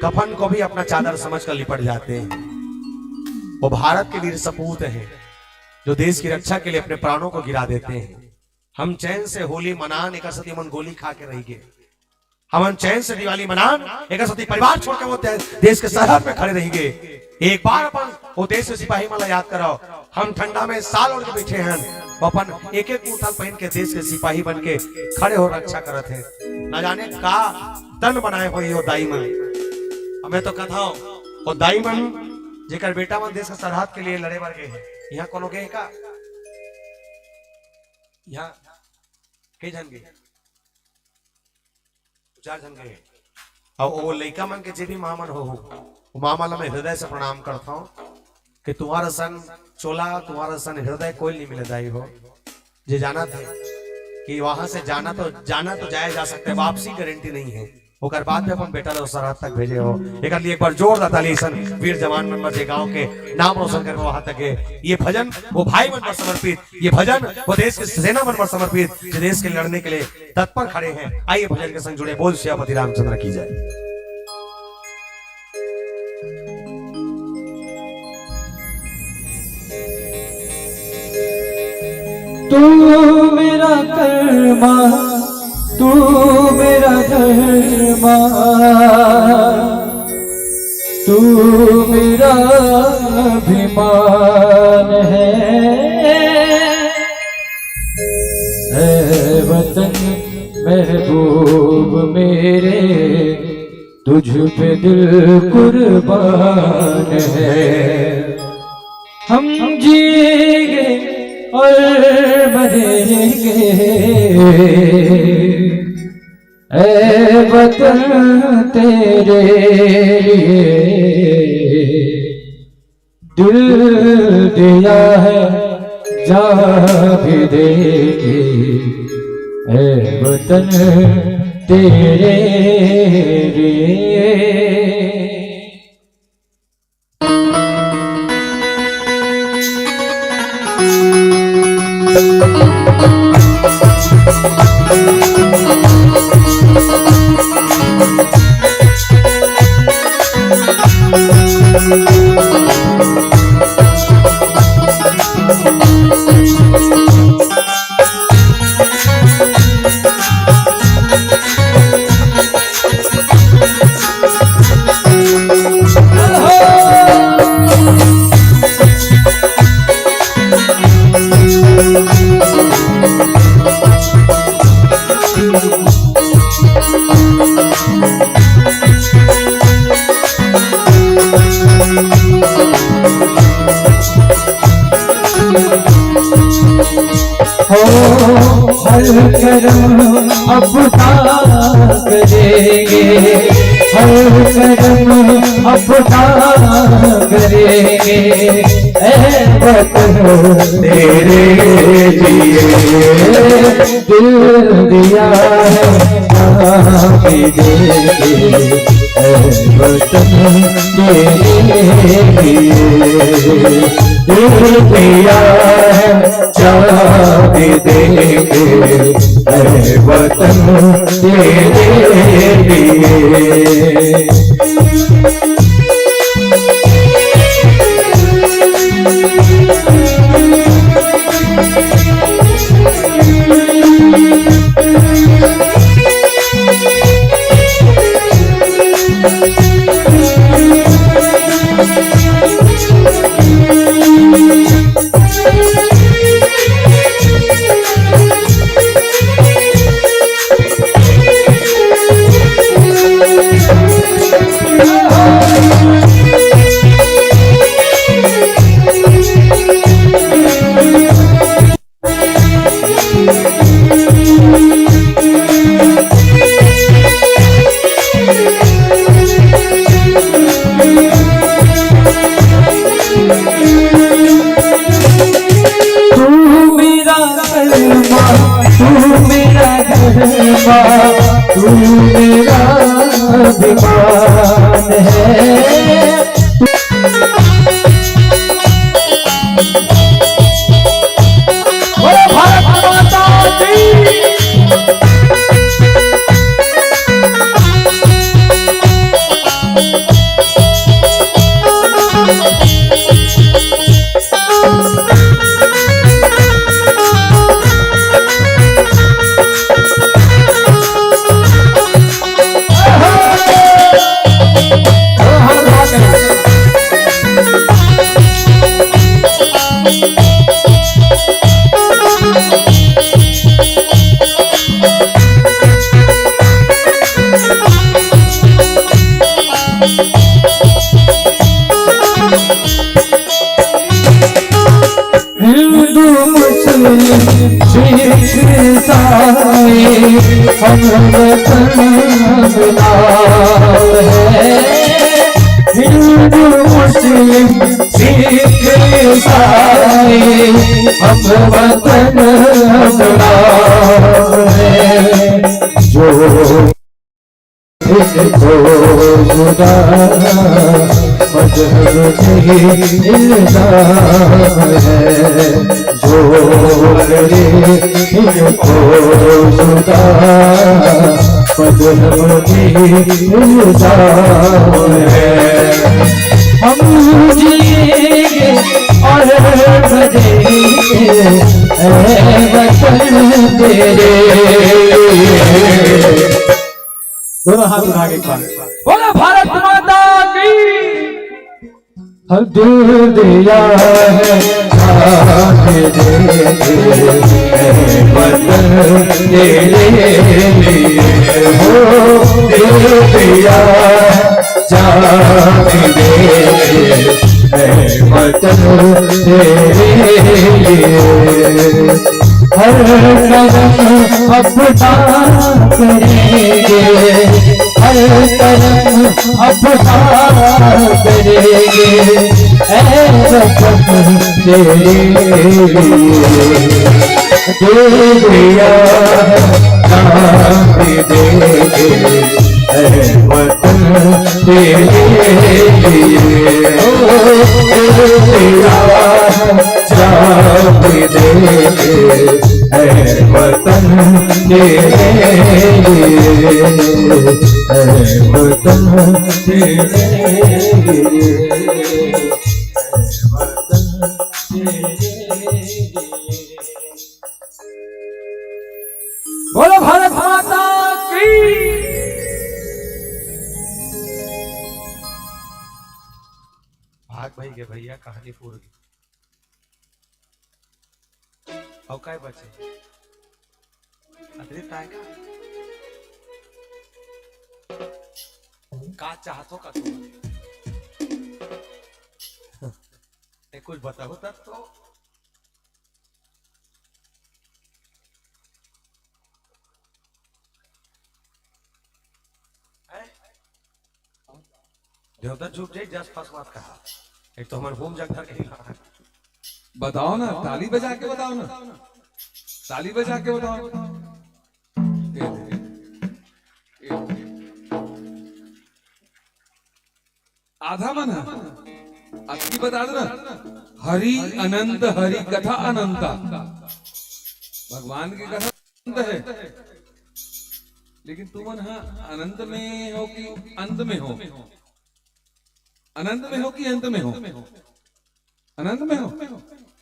कफन को भी अपना चादर समझकर लिपट जाते हैं। वो भारत के वीर सपूत हैं जो देश की रक्षा के लिए अपने प्राणों को गिरा देते हैं। हम चैन से होली मनान एकर सेती मन गोली खा के रह गए। हमन चैन से दिवाली मनान एकर सेती परिवार छोड़ के वो दे-, देश के सरहद में खड़े रह गए। एक बार अपन वो देश के सिपाही मन ला याद कराओ। हम ठंडा में साल ओढ़ के बैठे हैं, वो अपन एक एक कुर्ता पहन के देश के सिपाही बन के खड़े हो रक्षा करत हैं। ना जाने का तन बनाए होही वो दाई मन। अब मैं तो कथा हूँ, वो दाई मन जेकर बेटा मन देश के सरहद के लिए लड़े बर गए हैं, यहाँ कोनो गए का? यहाँ कई झन गए? दू चार झन गए। अउ वो लइका मन के जे भी माँ मन हो, वो माँ मन ला मैं हृदय से प्रणाम करता हूँ कि तुम्हारा सन चोला, तुम्हारा सन हृदय कोई नहीं मिले दाई हो। जे जाना थे कि वहां से जाना तो, जाना तो जाया जा सकता है, वापसी गारंटी नहीं है। ओकर बाद में अपन बेटा ला सरहद तक भेजे हो, एकर लिए एक बार जोरदार ताली सन वीर जवान मन बर जे गांव के नाम रोशन करके वहां तक गए। ये भजन वो भाई मन पर समर्पित, ये भजन वो देश के सेना मन पर समर्पित, जो देश के लड़ने के लिए तत्पर खड़े हैं। आइए भजन के संग जुड़े। बोल सियापति रामचंद्र की जय। तू मेरा कर्मा, तू मेरा धर्मा, तू मेरा अभिमान है। ऐ वतन महबूब मेरे, तुझ पे दिल कुर्बान है। हम जिएंगे और मरेंगे, ऐ वतन तेरे लिए दिल दिया है, जान भी देंगे, ऐ वतन तेरे लिए। हो हर करम अपना करेंगे, हर करम अपना करेंगे, ऐ वतन तेरे लिए। दिल दिया है, जान भी देंगे, ऐ वतन तेरे लिए। दिल दिया है, जान भी देंगे, ऐ वतन तेरे लिए। तू मेरा अभिमान है। बोलो भारत माता की। हिंदू मुस्लिम सिख ईसाई, हम वतन गुलाम है। हिंदू मुस्लिम सिख ईसाई, हम वतन गुलाम है। जो इनको जुदा मजहब नहीं इल्जाम है, जो करे इनको जुदा मजहब नहीं इल्जाम है। हम जिएंगे और मरेंगे, ऐ वतन तेरे। दोनों हाथ उठा के एक बार। बोलो भारत माता की। हर दिल दिया है जान दे दे, ऐ वतन तेरे लिए। हो दिल दिया है जान दे दे, ऐ वतन तेरे लिए। हर कदम अपना करेंगे, हर कदम अपना करेंगे, ऐ वतन तेरे लिए। दे दिया जान दे दे, ऐ वतन तेरे लिए। ओ, दे दिया जान दे दे, ऐ वतन तेरे लिए, ऐ वतन तेरे लिए, ऐ वतन तेरे लिए। बोलो भारत माता की। भाग भाई के भैया, कहानी पूरी। अउ काय बचे? अतरे ताय का? का चाहत हो का तुम? ए, कुछ बताओ तब तो। हैं? देवता चुप जाई, जस फस मत कहा। एक तो हमर होम जग धर के ही ला। बताओ ना, ताली बजा के बताओ ना, ताली बजा के बताओ। ये दे, ये दे। आधा मन है, अतकी बता दो ना, हरि अनंत, हरि कथा अनंता। भगवान की कथा अनंत है, लेकिन तुमन ह अनंत में हो कि अंत में हो? अनंत में हो कि अंत में हो? अनंत में हो।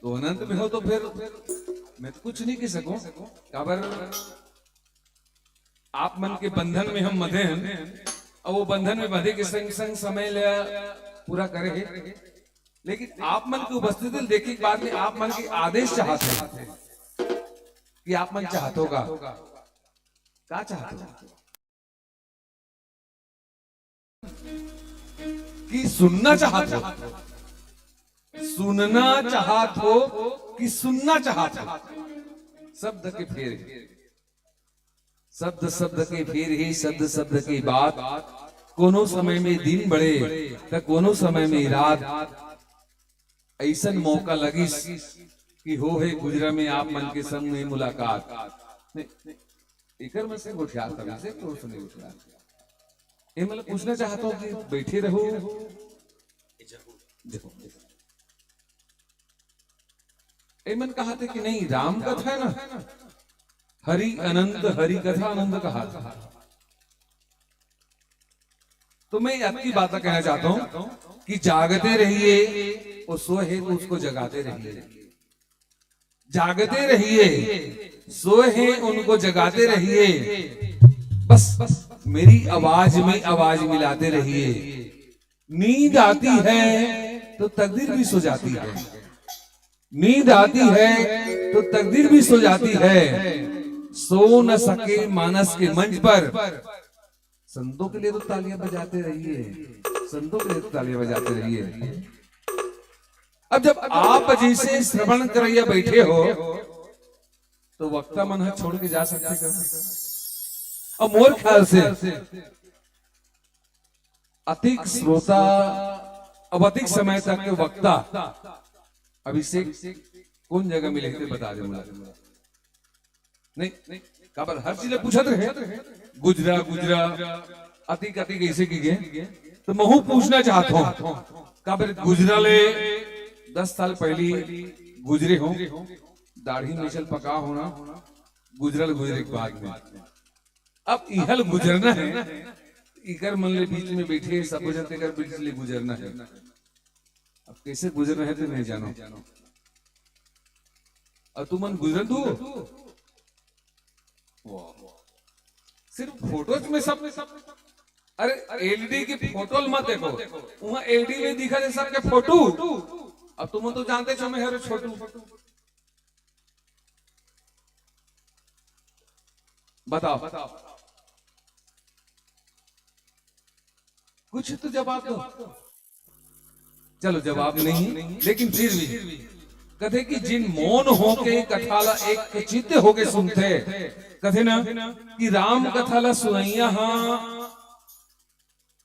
तो अनंत में हो तो फिर मैं तो कुछ नहीं कह सकूं, काबर आप मन के बंधन में हम बंधे हन, अउ वो बंधन में बंधे के संग संग समय ल पूरा करे हे। लेकिन आप मन के उपस्थिति ल देखे के बाद में आप मन के आदेश चाहत हे कि आप मन चाहत हो का, का चाहत हो? कि सुनना चाहत हो, सुनना चाहत हो कि सुनना चाहत हो। शब्द के फेर हे, शब्द शब्द के फेर हे, शब्द शब्द के बात। कोनो समय में दिन बड़े त कोनो समय में रात। अइसन मौका लगिस कि हो हे गुजरा में आप मन के संग में मुलाकात। एकर में से गोठियार तभी से, कोई से नहीं गोठियार। ये मतलब पूछना चाहता हूँ कि बैठे रहो। ये मन कहा थे कि नहीं, राम कथा है ना, हरि अनंत, हरि कथा अनंत कहा था। तो मैं अतकी बात कहना चाहता हूँ कि जागते रहिए, वो सोए हैं तो उसको जगाते रहिए। जागते रहिए, सोए हैं उनको जगाते रहिए। बस, बस मेरी आवाज में आवाज मिलाते रहिए। नींद आती है तो तकदीर भी सो जाती है। नींद आती है तो तकदीर भी सो जाती है। सो न सके मानस के मंच पर। संतों के लिए तो तालियां बजाते रहिए, संतों के लिए तो तालियां बजाते रहिए। अब जब आप जैसे श्रवण करैया बैठे हो, तो वक्ता मन ह छोड़ के जा सकते का? अब मोर ख्याल से अतिक श्रोता, अब अतिक समय तक के वक्ता अभिषेक कौन जगह मिले थे, बता दे मुझे। नहीं, काबर हर चीज पूछत रहे, गुजरा गुजरा, अतिक अतिक ऐसे की गए। तो महू पूछना चाहता हूँ, काबर गुजरा ले दस साल पहली गुजरे हो, दाढ़ी में चल पका होना, गुजरा ले गुजरे के बाद में अब इहल गुजरना है, इकर मन ले बीच में बैठे सब जन तेकर बीच ले गुजरना है। अब कैसे गुजरना है तो नहीं जानो। और तुमन गुजरन दू, वाह। सिर्फ फोटोज में सब, अरे एलईडी की फोटो ल मत देखो, वहां एलईडी में दिखा दे सबके फोटो। अब तुम तो जानते छो मैं हरे छोटू। बताओ, कुछ तो जवाब दो। चलो, जवाब नहीं, लेकिन फिर भी कथे कि जिन मौन होके कथा ला एक चित्त होके सुनथे, कथे ना कि राम कथा ला सुनैया हा,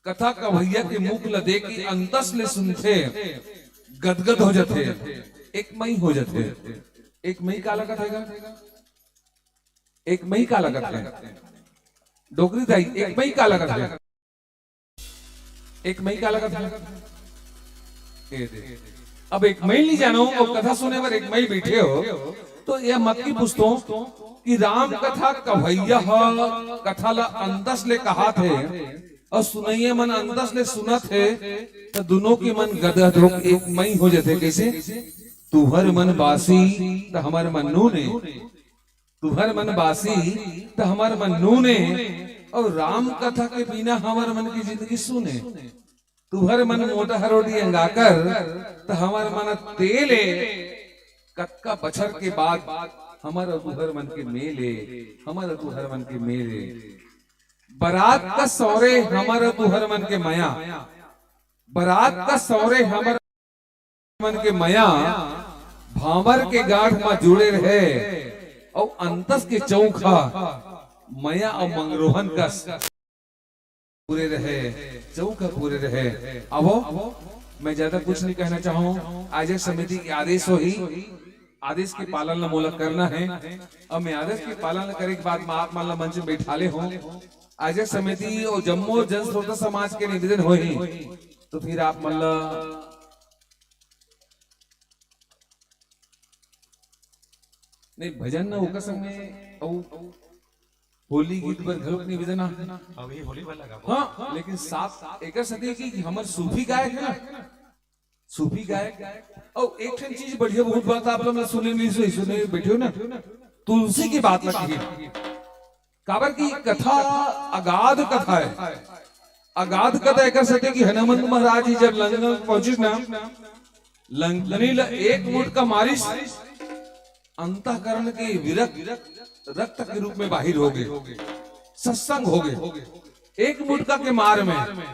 कथा कवैया के मुख ला देख के अंतस ले सुनथे, गदगद हो जाथे, एक मई हो जाथे। एक मई काला कथे गा? एक मई काला कथे? डोकरी दाई, एक मई काला कथे? एक मई काला कथे? ए दे। अब एक मई नहीं जानो, वो कथा सुने बर एक मई बैठे हो, तो ये मत की पूछतो कि राम कथा कवैया ह, कथा ला अंतस ले कहाथे, और सुनैया मन अंतस ले सुनथे, तो दोनों के मन गदगद हो एक मई हो जाथे। कैसे? तुहर मन बासी त हमर मन नूने, तुहर मन बासी त हमर मन नूने, और राम कथा के बिना हमर मन की जिंदगी सूने। तुहर मन मोटा हरोड़ी अंगाकर त हमर मन तेले, कतका बछर के बाद हमर अउ तुहर मन के मेले, हमर अउ तुहर मन के मेले। बरात कस सौंरे हमर अउ तुहर मन के मया, बरात कस सौंरे हमर मन के मया, भांवर के गांठ म जुड़े रहे, अउ अंतस के चौक ह मया अउ मंगरोहन कस पूरे रहे, चौक ह पूरे रहे। आवो, मैं ज्यादा कुछ नहीं कहना चाहूं। आयोजक समिति के आदेश होही, आदेश के पालन ला मोला करना है। अब मैं आदेश के पालन ला करे के बाद मैं आप मन ला मंच में बैठाले हों। आयोजक समिति और जम्मो जन श्रोता समाज के निवेदन होही, तो फिर आप मन ला नहीं, भजन न ओकर संग में अउ होली गीत बर घलोक निवेदन आ। अभी होली बर लगा। हाँ, लेकिन साथ एकर साथे कि, कि हमर सूफी गायक है ना, सूफी गायक। अउ एक ठन चीज बढ़िया बहुत बात आप लोग सुने नहीं, सुने, सुने बैठे हो ना, तुलसी की बात लगी। काबर की कथा अगाध कथा है। अगाध कथा एकर सेती कि हनुमंत महाराज जी जब लंका पहुंचिस ना, लंकनी ल एक मुटका मारिस, अंतःकरण के विरक्त रक्त के रूप में बाहिर हो गए, सत्संग हो गए एक मुटका के मार में।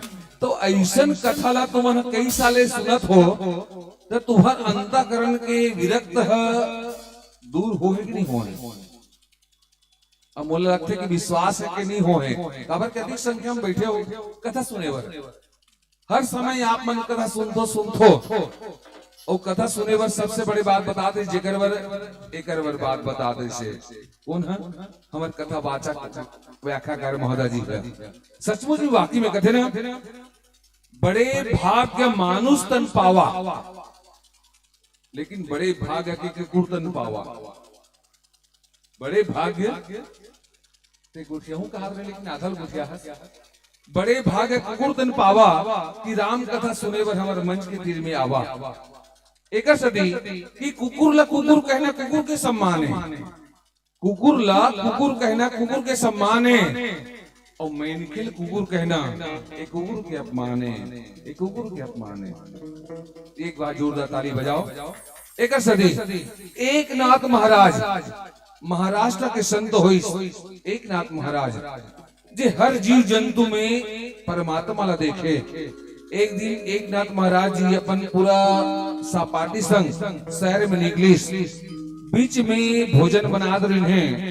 तो ऐसन कथा ला तुमन कई साले सुनत हो, तो तुहर अंतःकरण के विरक्त ह दूर होहे कि नहीं होहे? अब मोला लगथे कि विश्वास है कि नहीं होहे, काबर कि अधिक संख्या में बैठे हो कथा सुने बर। हर समय आप मन कथा सुनथो, सुनथो, अउ कथा सुने बर सबसे बड़े बात बता दे, जेकर बर एकर बर बात बता दे से। कौन है? हमर कथावाचक व्याख्याकार महोदय जी है। सचमुच में वाकई में कथे ना, बड़े भाग्य मानुष तन पावा, लेकिन बड़े भाग्य के कुकुर तन पावा। बड़े भाग्य ते गोठियाहू कहात रहे, लेकिन आधल गोठिया हस। बड़े भाग्य कुकुर तन पावा कि राम कथा सुने बर हमर मंच के तीर में आवा। एकर सती कि कुकुर ला कुकुर कहना कुकुर के सम्मान है, कुकुर ला कुकुर कहना कुकुर के सम्मान है, अउ मनखे ल कुकुर कहना ए कुकुर के अपमान है, ए कुकुर के अपमान है। एक बार जोरदार ताली बजाओ। एकर सती एकनाथ महाराज महाराष्ट्र के संत होइस। एकनाथ महाराज जे हर जीव जंतु में परमात्मा ला देखे। एक दिन एकनाथ महाराज जी अपन पूरा सहपाठी संग शहर में निकलिस। बीच में भोजन बनात रहिन हे,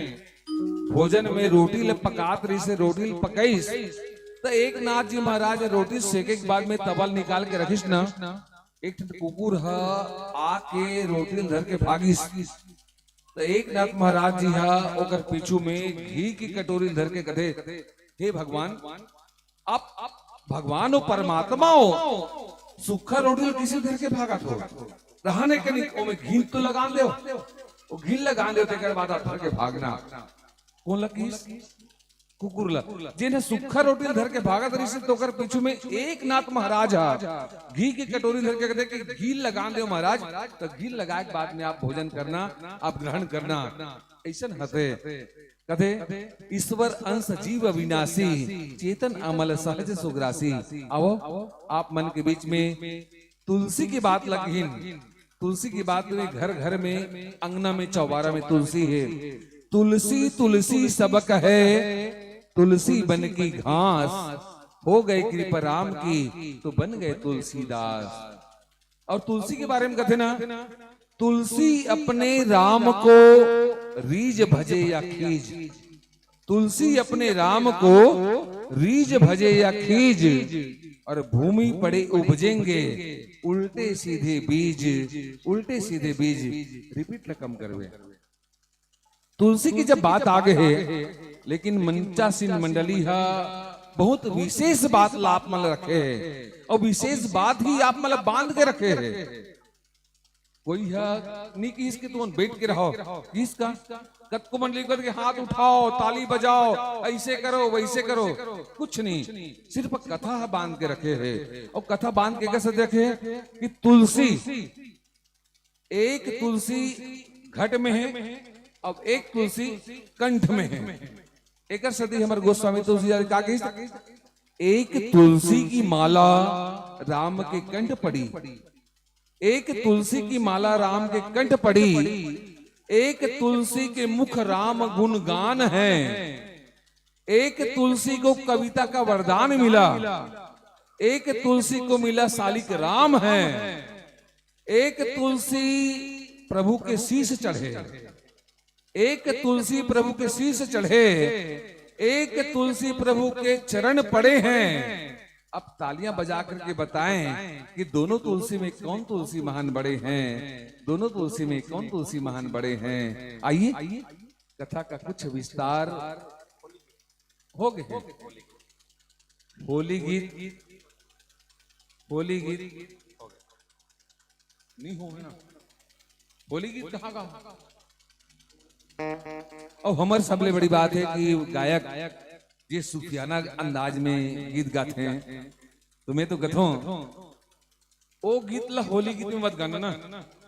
भोजन में रोटी ल पकात रहिस हे, रोटी ल पकइस। त एकनाथ जी महाराज रोटी सेके के बाद में तवा ल निकाल के रखिस ना, एक ठन कुकुर ह आके रोटी ल धर के भागिस। त एकनाथ महाराज जी ह ओकर पीछू में घी की कटोरी ल धर के कथे, "हे भगवान, आप भगवान हो, परमात्मा हो, सूखा रोटी ल किसे धर के भागत हो? रहने के नहीं, ओमे घी तो लगान देव, वो घी लगान देव, तेकर बाद आप धर के भागना।" कौन लकीस? कुकुर ला। जेन ह सूखा रोटी ल धर के भागत रहिस, त ओकर पीछू में एकनाथ महाराज ह घी के कटोरी धर के कथे कि, "घी लगान देव महाराज," त घी लगाए के बाद में आप भोजन करना, आप ग्रहण करना। अइसन हते। कथे, "ईश्वर अंश जीव अविनाशी, चेतन अमल सहज सुग्रासी।" आओ, आप मन के बीच में तुलसी की बात लगिन। तुलसी की बात में घर घर में, अंगना में, चौबारा में तुलसी है। "तुलसी तुलसी सब कहे, तुलसी बन की घास, हो गए कृपा राम की, तो बन गए तुलसीदास।" अउ तुलसी के बारे में कथे ना, "तुलसी अपने राम को, रीज भजे या खीज।" तुलसी अपने राम को, रीज भजे या खीज, और भूमि पड़े उपजेंगे उल्टे सीधे बीज, उल्टे सीधे बीज। रिपीट ल कम करबे। तुलसी की जब बात आ गए हे, लेकिन मंचासीन मंडली ह बहुत विशेष बात ला आप मन रखे हे, अउ विशेष बात ही आप मन ला बांध के रखे हे। कोई ह नी किहिस कि तुमन बैठ के रहो, किहिस का? कतको मन लिखत के हाथ उठाओ, ताली बजाओ, ऐसे करो, वैसे करो, कुछ नहीं, सिर्फ कथा ह बांध के रखे हे। अउ कथा बांध के कैसे रखे हे कि तुलसी, एक तुलसी घट में है, अब एक तुलसी कंठ में है। एकर सती हमर गोस्वामी तुलसीदास का किहिस, "एक तुलसी की माला राम के कंठ पड़ी, एक तुलसी की माला राम के कंठ पड़ी, एक तुलसी के मुख राम गुणगान है, एक तुलसी को कविता का वरदान मिला, एक तुलसी को मिला सालिक राम है, एक तुलसी प्रभु के शीश चढ़े, एक तुलसी प्रभु के शीश चढ़े, एक तुलसी प्रभु के चरण पड़े हैं।" अब तालियां बजा करके बताएं कि दोनों तुलसी में कौन तुलसी महान बड़े हैं, दोनों तुलसी में कौन तुलसी महान बड़े हैं। आइए, कथा का कुछ विस्तार हो गए हैं। होली गीत, होली गीत नहीं हो ना, होली गीत कहाँ का? अउ हमर सबले बड़ी बात है कि गायक जे सूफियाना अंदाज में गीत गाथे, तो मैं तो कथों, ओ गीत ला होली गीत में मत गाना ना।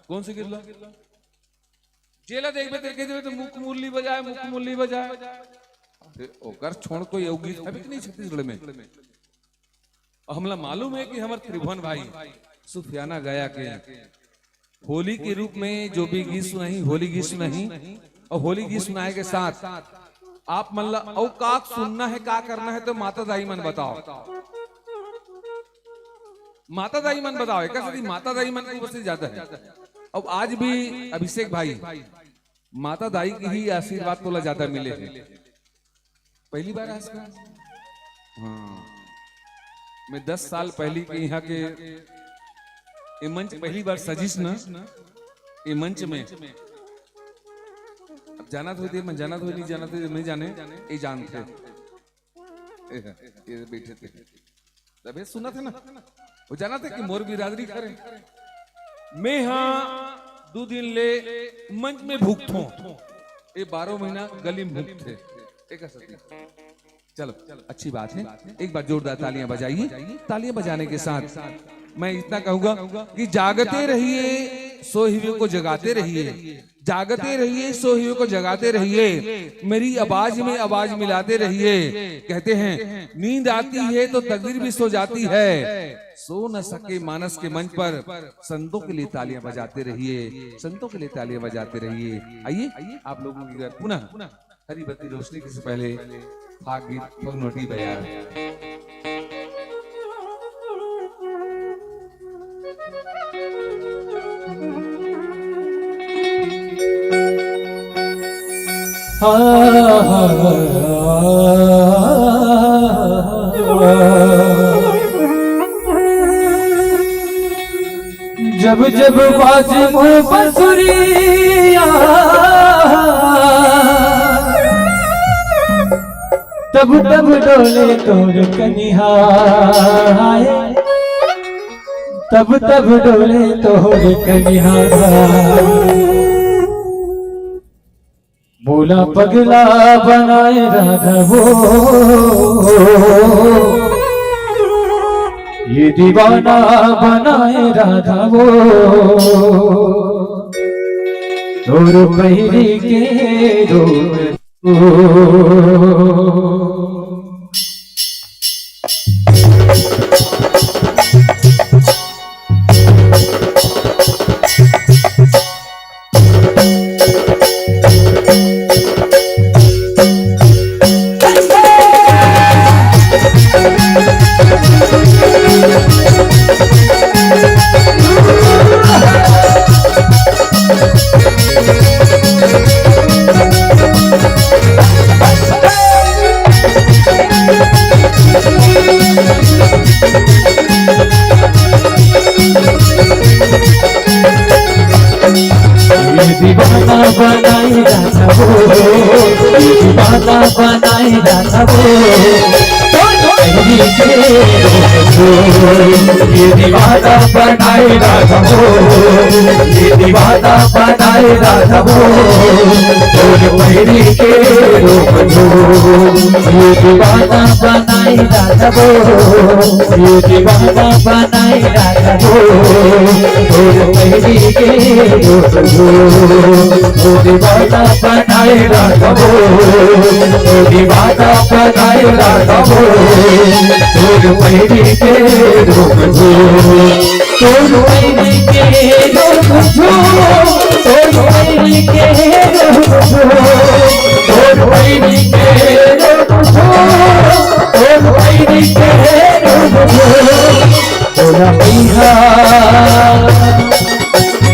कौन से गीत ला? जेला देखबे तेरे कह देबे तो मुख मुरली बजाए, मुख मुरली बजाए। ते ओकर छोड़ कोई अउ गीत हवे कि नहीं छत्तीसगढ़ में? अउ हमला मालूम है कि हमर त्रिभुवन भाई सूफियाना गायक होली के रूप में जो भी गीत सुनाही, होली गीत सुनाही, अउ होली गीत सुनाए के साथ आप मन ला अउ का सुनना है, का करना है, तो माता दाई मन बताओ, माता दाई मन बताओ। एक सती माता दाई मन की उपस्थिति ज्यादा है। अब आज भी अभिषेक भाई, माता दाई की ही आशीर्वाद तोला ज्यादा मिले है। पहली बार आज का? हाँ, मैं दस साल पहली के यहाँ के ये मंच पहली बार सजिस ना, ये मंच में। अब जानत होते, मैं जानत होते, नहीं जानत होते, नहीं जाने, ये जानते। ये बैठे थे, तबे सुनत हे ना, वो जानत हे कि मोर बिरादरी करे। मैं हाँ दू दिन ले मंच में भुगतों, ये बारह महीना गली में भुगते। एक सती। चलो, अच्छी बात है, एक बार जोरदार तालियां बजाइए। तालियां बजाने के साथ मैं इतना कहूंगा कि जागते रहिए, सोए हुए को जगाते रहिए, जागते रहिए, सोए हुए को जगाते रहिए, मेरी आवाज में आवाज मिलाते रहिए। कहते हैं, नींद आती है तो तकदीर भी सो जाती है, सो न सके मानस के मंच पर, संतों के लिए तालियां बजाते रहिए, संतों के लिए तालियां बजाते रहिए। आइए, आप लोगों की घर पुनः हरी बत्ती रोशनी के से पहले फाग गीत, फगनोटी बयार। जब जब बाजे मुँह बंसुरिया, तब तब डोले तोर कनिहा, तब तब डोले तोर कनिहा। मोला पगला बनाए राधा वो, ये दीवाना बनाए राधा वो, तोर पहिरी के रूप। ये दीवाना बनाई राधा वो, ये दीवाना बनाई राधा वो, ये दीवाना बनाई राधा वो, ये दीवाना बनाई राधा वो, तोर पहिरी के रूप जो। ये दीवाना बनाई राधा वो, ये दीवाना बनाई राधा वो, तोर पहिरी के रूप जो। ये दीवाना बनाई राधा वो, ये दीवाना बनाई राधा वो, तोर पहिरी के रूप जो। तोर पहिरी के रूप जो, तोर पहिरी के रूप जो, तोर पहिरी के रूप जो, तोर पहिरी के रूप जो। भोला भैया,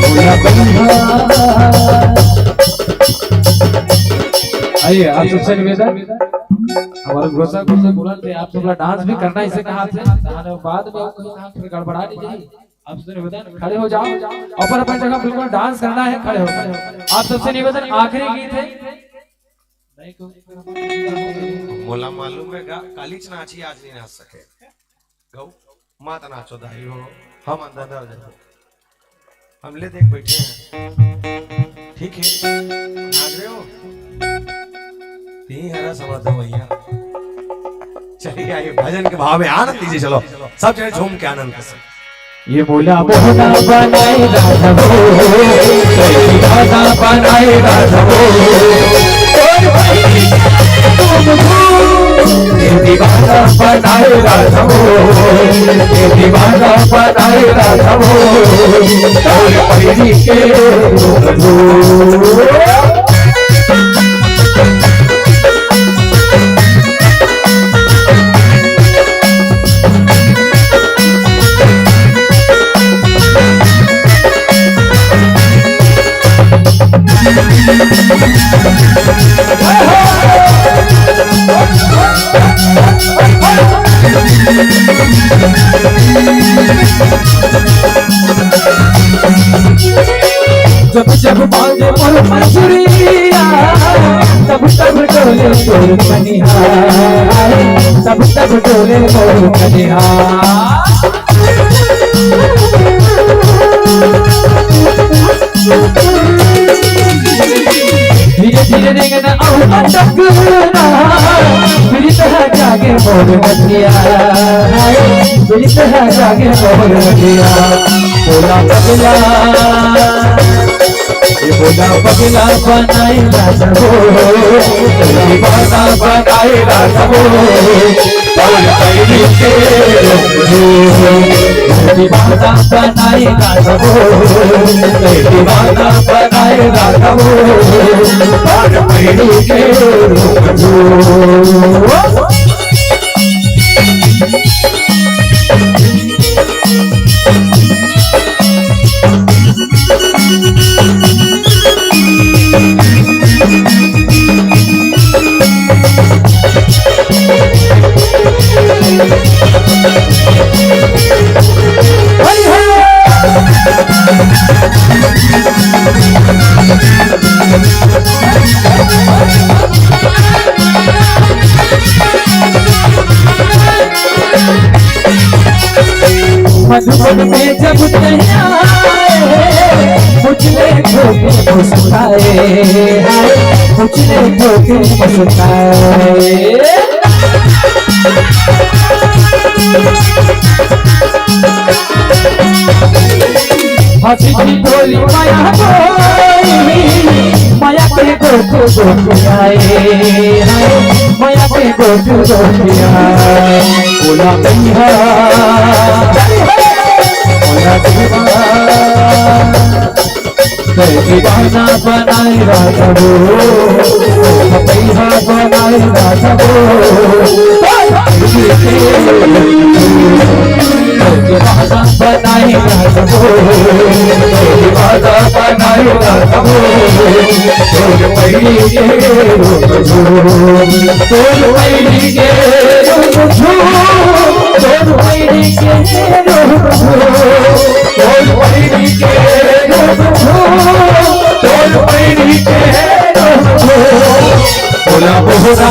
भोला भैया। आइए, आप सबसे निवेदन, हमारा घोषा घोषा बोला थे, आप सब डांस भी करना, इसे कहा थे, बाद में कहीं फिर गड़बड़ा नहीं जाए। आप सबसे निवेदन, खड़े हो जाओ, अपन अपन जगह बिल्कुल डांस करना है, खड़े हो। आप सबसे निवेदन, आखिरी गीत है। मोला मालूम है गा-, कालीच नाची आज नहीं नाच सके। गौ, माता नाचो दाई हो, हम अंदर डर जाओ। हम ले देख बैठे हैं। ठीक है, नाच रहे हो? तीन हरा समझ दो भैया। चलिए आइए, भजन के भाव में आनंद लीजिए। चलो, सब जने झूम के आनंद के साथ। ये बोला मोहना बनाए राधा वो, कैसी राधा बनाए राधा वो। तोर पहिरी के रूप जो, ये दीवाना बनाए राधा वो, ये दीवाना बनाए राधा वो, तोर पहिरी के रूप जो। जब जब बाजे मोर मंजुरिया, तब तब डोले मोर कनिहा, तब तब डोले मोर कनिहा। धीरे धीरे रेंगना अउ मटकना, प्रीत ह जागे मोर मतिया, प्रीत ह जागे मोर मतिया। बोला पगला, ये बोला पगला बनाई राजा हो, दीवाना बनाई राजा हो। बोल पैरी के दीवाना बनाई राजा हो, दीवाना बनाई राजा हो। बोल पैरी के मधुबन में जब तैयार, मुझले धोखे मुस्काए, मुझले धोखे मुस्काए। हंसी की बोली माया बोली, माया के गोठे गोठे आए, माया के गोठे गोठे आए। बोला भैया, बोला भैया। दीवाना बनाए राजा हो, पैसा बनाए राजा हो। दीवाना बनाए राजा हो, दीवाना बनाए राजा हो। तोर पैरी के रूप जो, तोर पैरी के रूप जो, तोर पैरी के रूप जो। बोल पैरी के रूप जो, बोल पैरी के रूप जो। बोला बोहरा,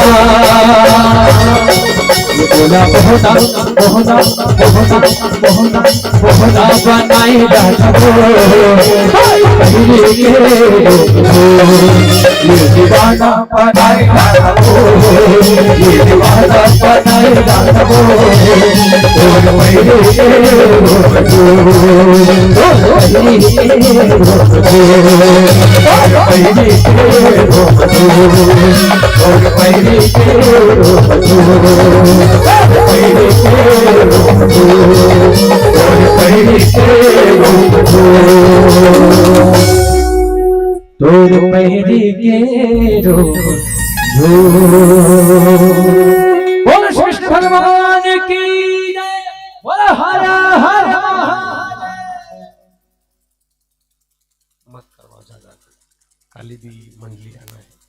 बोला बोहरा, बोहरा, बोहरा, बोहरा, बोहरा बनाई राजा हो। पैरी के रूप जो, ये दीवाना बनाए राजा हो, ये दीवाना बनाए राजा हो। तोर पैरी के रूप जो, तोर पैरी के रूप जो, तोर पैरी के रूप जो, तोर पैरी के रूप जो, तोर पैरी के रूप जो, तोर पैरी के रूप जो। तोर पैरी के रूप जो। बोल श्री कृष्ण भगवान की जय। बोल हर हर महादेव। मत करवाओ ज्यादा, खाली दी मंडली आना है।